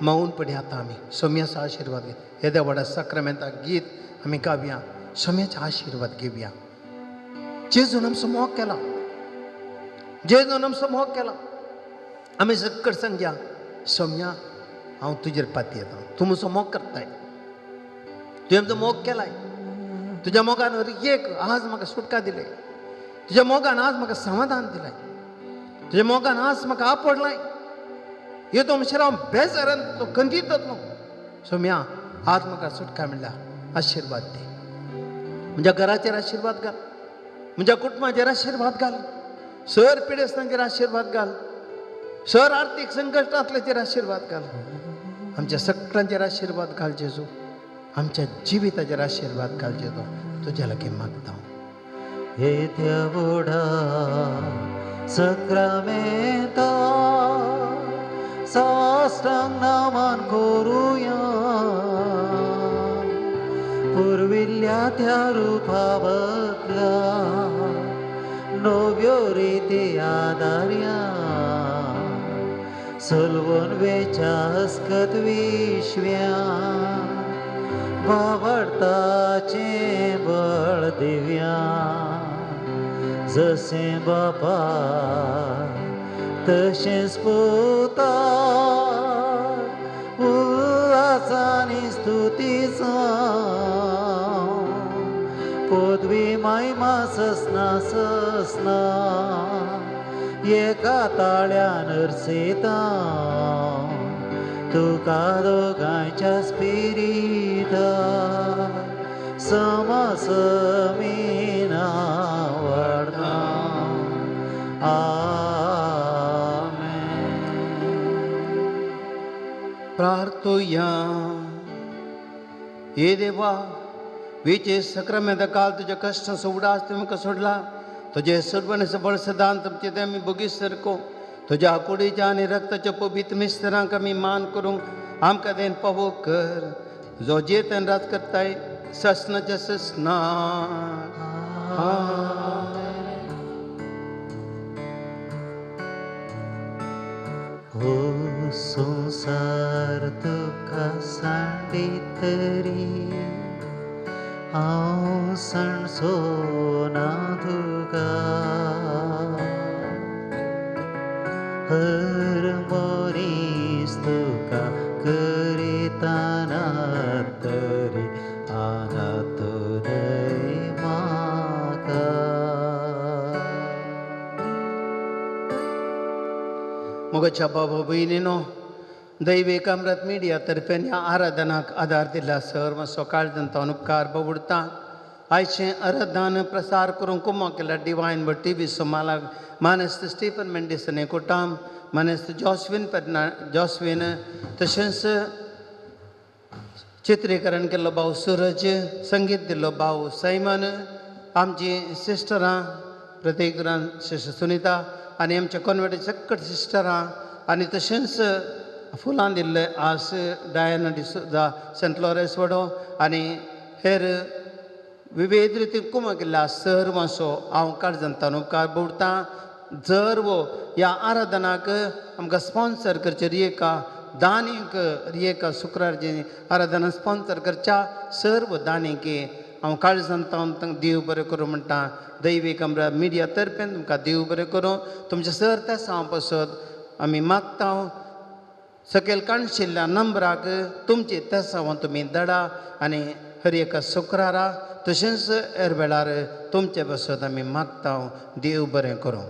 मौन पडी आतां आमी सोम्याचो आशिर्वाद घे. येद्या व्हडा साक्रामेंता गीत आमी गावया, सोम्याचो आशिर्वाद घेवया. जेजून आमचो मोग केला, जेजून आमचो मोग केला. आमी सक्कड सांगया, सोम्या हांव तुजेर पाती येता, तूं म्हजो मोग करताय, तुवें म्हजो मोग केलाय, तुज्या मोगान हर एक आज म्हाका सुटका दिले, तुज्या मोगान आज म्हाका समाधान दिलाय, तुज्या मोगान आज म्हाका आपडलाय. येतो म्हणसर हांव बेजारान तो खंतीत जातलो. सोम्या आज म्हाका सुटका मेळ्ळ्या, आशिर्वाद दी. म्हज्या घराचेर आशिर्वाद घाल, म्हज्या कुटुंबाचेर आशिर्वाद घाल, सर पिडेस्तांचेर आशिर्वाद घाल, सर आर्थीक संकश्टांतल्याचेर आशिर्वाद घाल, आमच्या सगळ्यांचेर आशिर्वाद घाल जेजू, आमच्या जिविताचेर आशिर्वाद घाल जेजू, तुज्या लागीं मागता. येत्या व्हडा सक्रामेंता साष्टांग नमन करुया, पुर्विल्ल्या त्या रुपा बदला नव्यो रिती आदार्या, सलवून वेच्या हस्कत विश्व्या बावडताचें बळ दिव्या, जशें बापा तशेंच पुता उल्हासानी स्तुतीचा पदवी महिमा ससना ससना एका ताळ्यान अर्सेता तुका दोगांयच्या स्पिरिता समसमीना वाडना. आमेन. प्रार्थुया. हे देवा, वेचे सक्रामेंता काल तुज्या कश्टांचो उडास तुवें म्हाका सोडला, तुजे सर्वनेचो बळ सदांत आमचे ते आमी बोगीस सारको तुज्या कुडीच्या आनी रक्ताच्या पवित्र मिस्तरांक आमी मान करूंक आमकां देन पावो कर, जो जेतन राज करताय ससनाच्या ससना. हो संसार तुका सांडी तरी हांव सांडचो ना तुका, हर मनीस तुका करिताना तरी आनातूनय म्हाका. मोगाच्या बाबा भयणीनो, दैवीक अमृत मिडिया तर्फेन ह्या आराधनाक आदार दिला सर्व सकाळ जनता उपकार बवडता. आयचें आराधन प्रसार करूंक कुमो केल्या डिवायन व टी व्ही सोमालाक मानेस्त स्टीफन मेंडीस नेकोटाम, मानेस्त जॉस्विन पेर्ना जॉस्विन, तशेंच चित्रीकरण केल्लो भाव सुरज, संगीत दिल्लो भाव सैमन, आमची सिस्टरां प्रत्येक सिस्टर सुनिता आनी आमच्या कॉन्वेंट सक्कट सिस्टरां आनी तशेंच फुलां दिल्ले आस डायना डिसोजा सेंट लॉरेन्स वडो आनी हेर विविध रितीन कुमो केल्ल्या सर्वांचो हांव काळजांतल्यान उपकार बोडतां. जर वो ह्या आराधनाक आमकां स्पॉन्सर करचें रियेका दानीक रियेका शुक्रारचें आराधना स्पॉन्सर करच्या सर्व दानीक हांव काळजांतल्यान तांकां देव बरें करूं म्हणटा. दैवीक आमकां मिडिया तर्फेन तुमकां देव बरें करूं. तुमच्या सर त्या हांव पासत आमी मागता सकयल काणशिल्ल्या नंबराक तुमचे तेसांव तुमी धाडा आनी हर एका शुक्रारा तशेंच हेर वेळार तुमचे पासत आमी मागता. देव बरें करूं.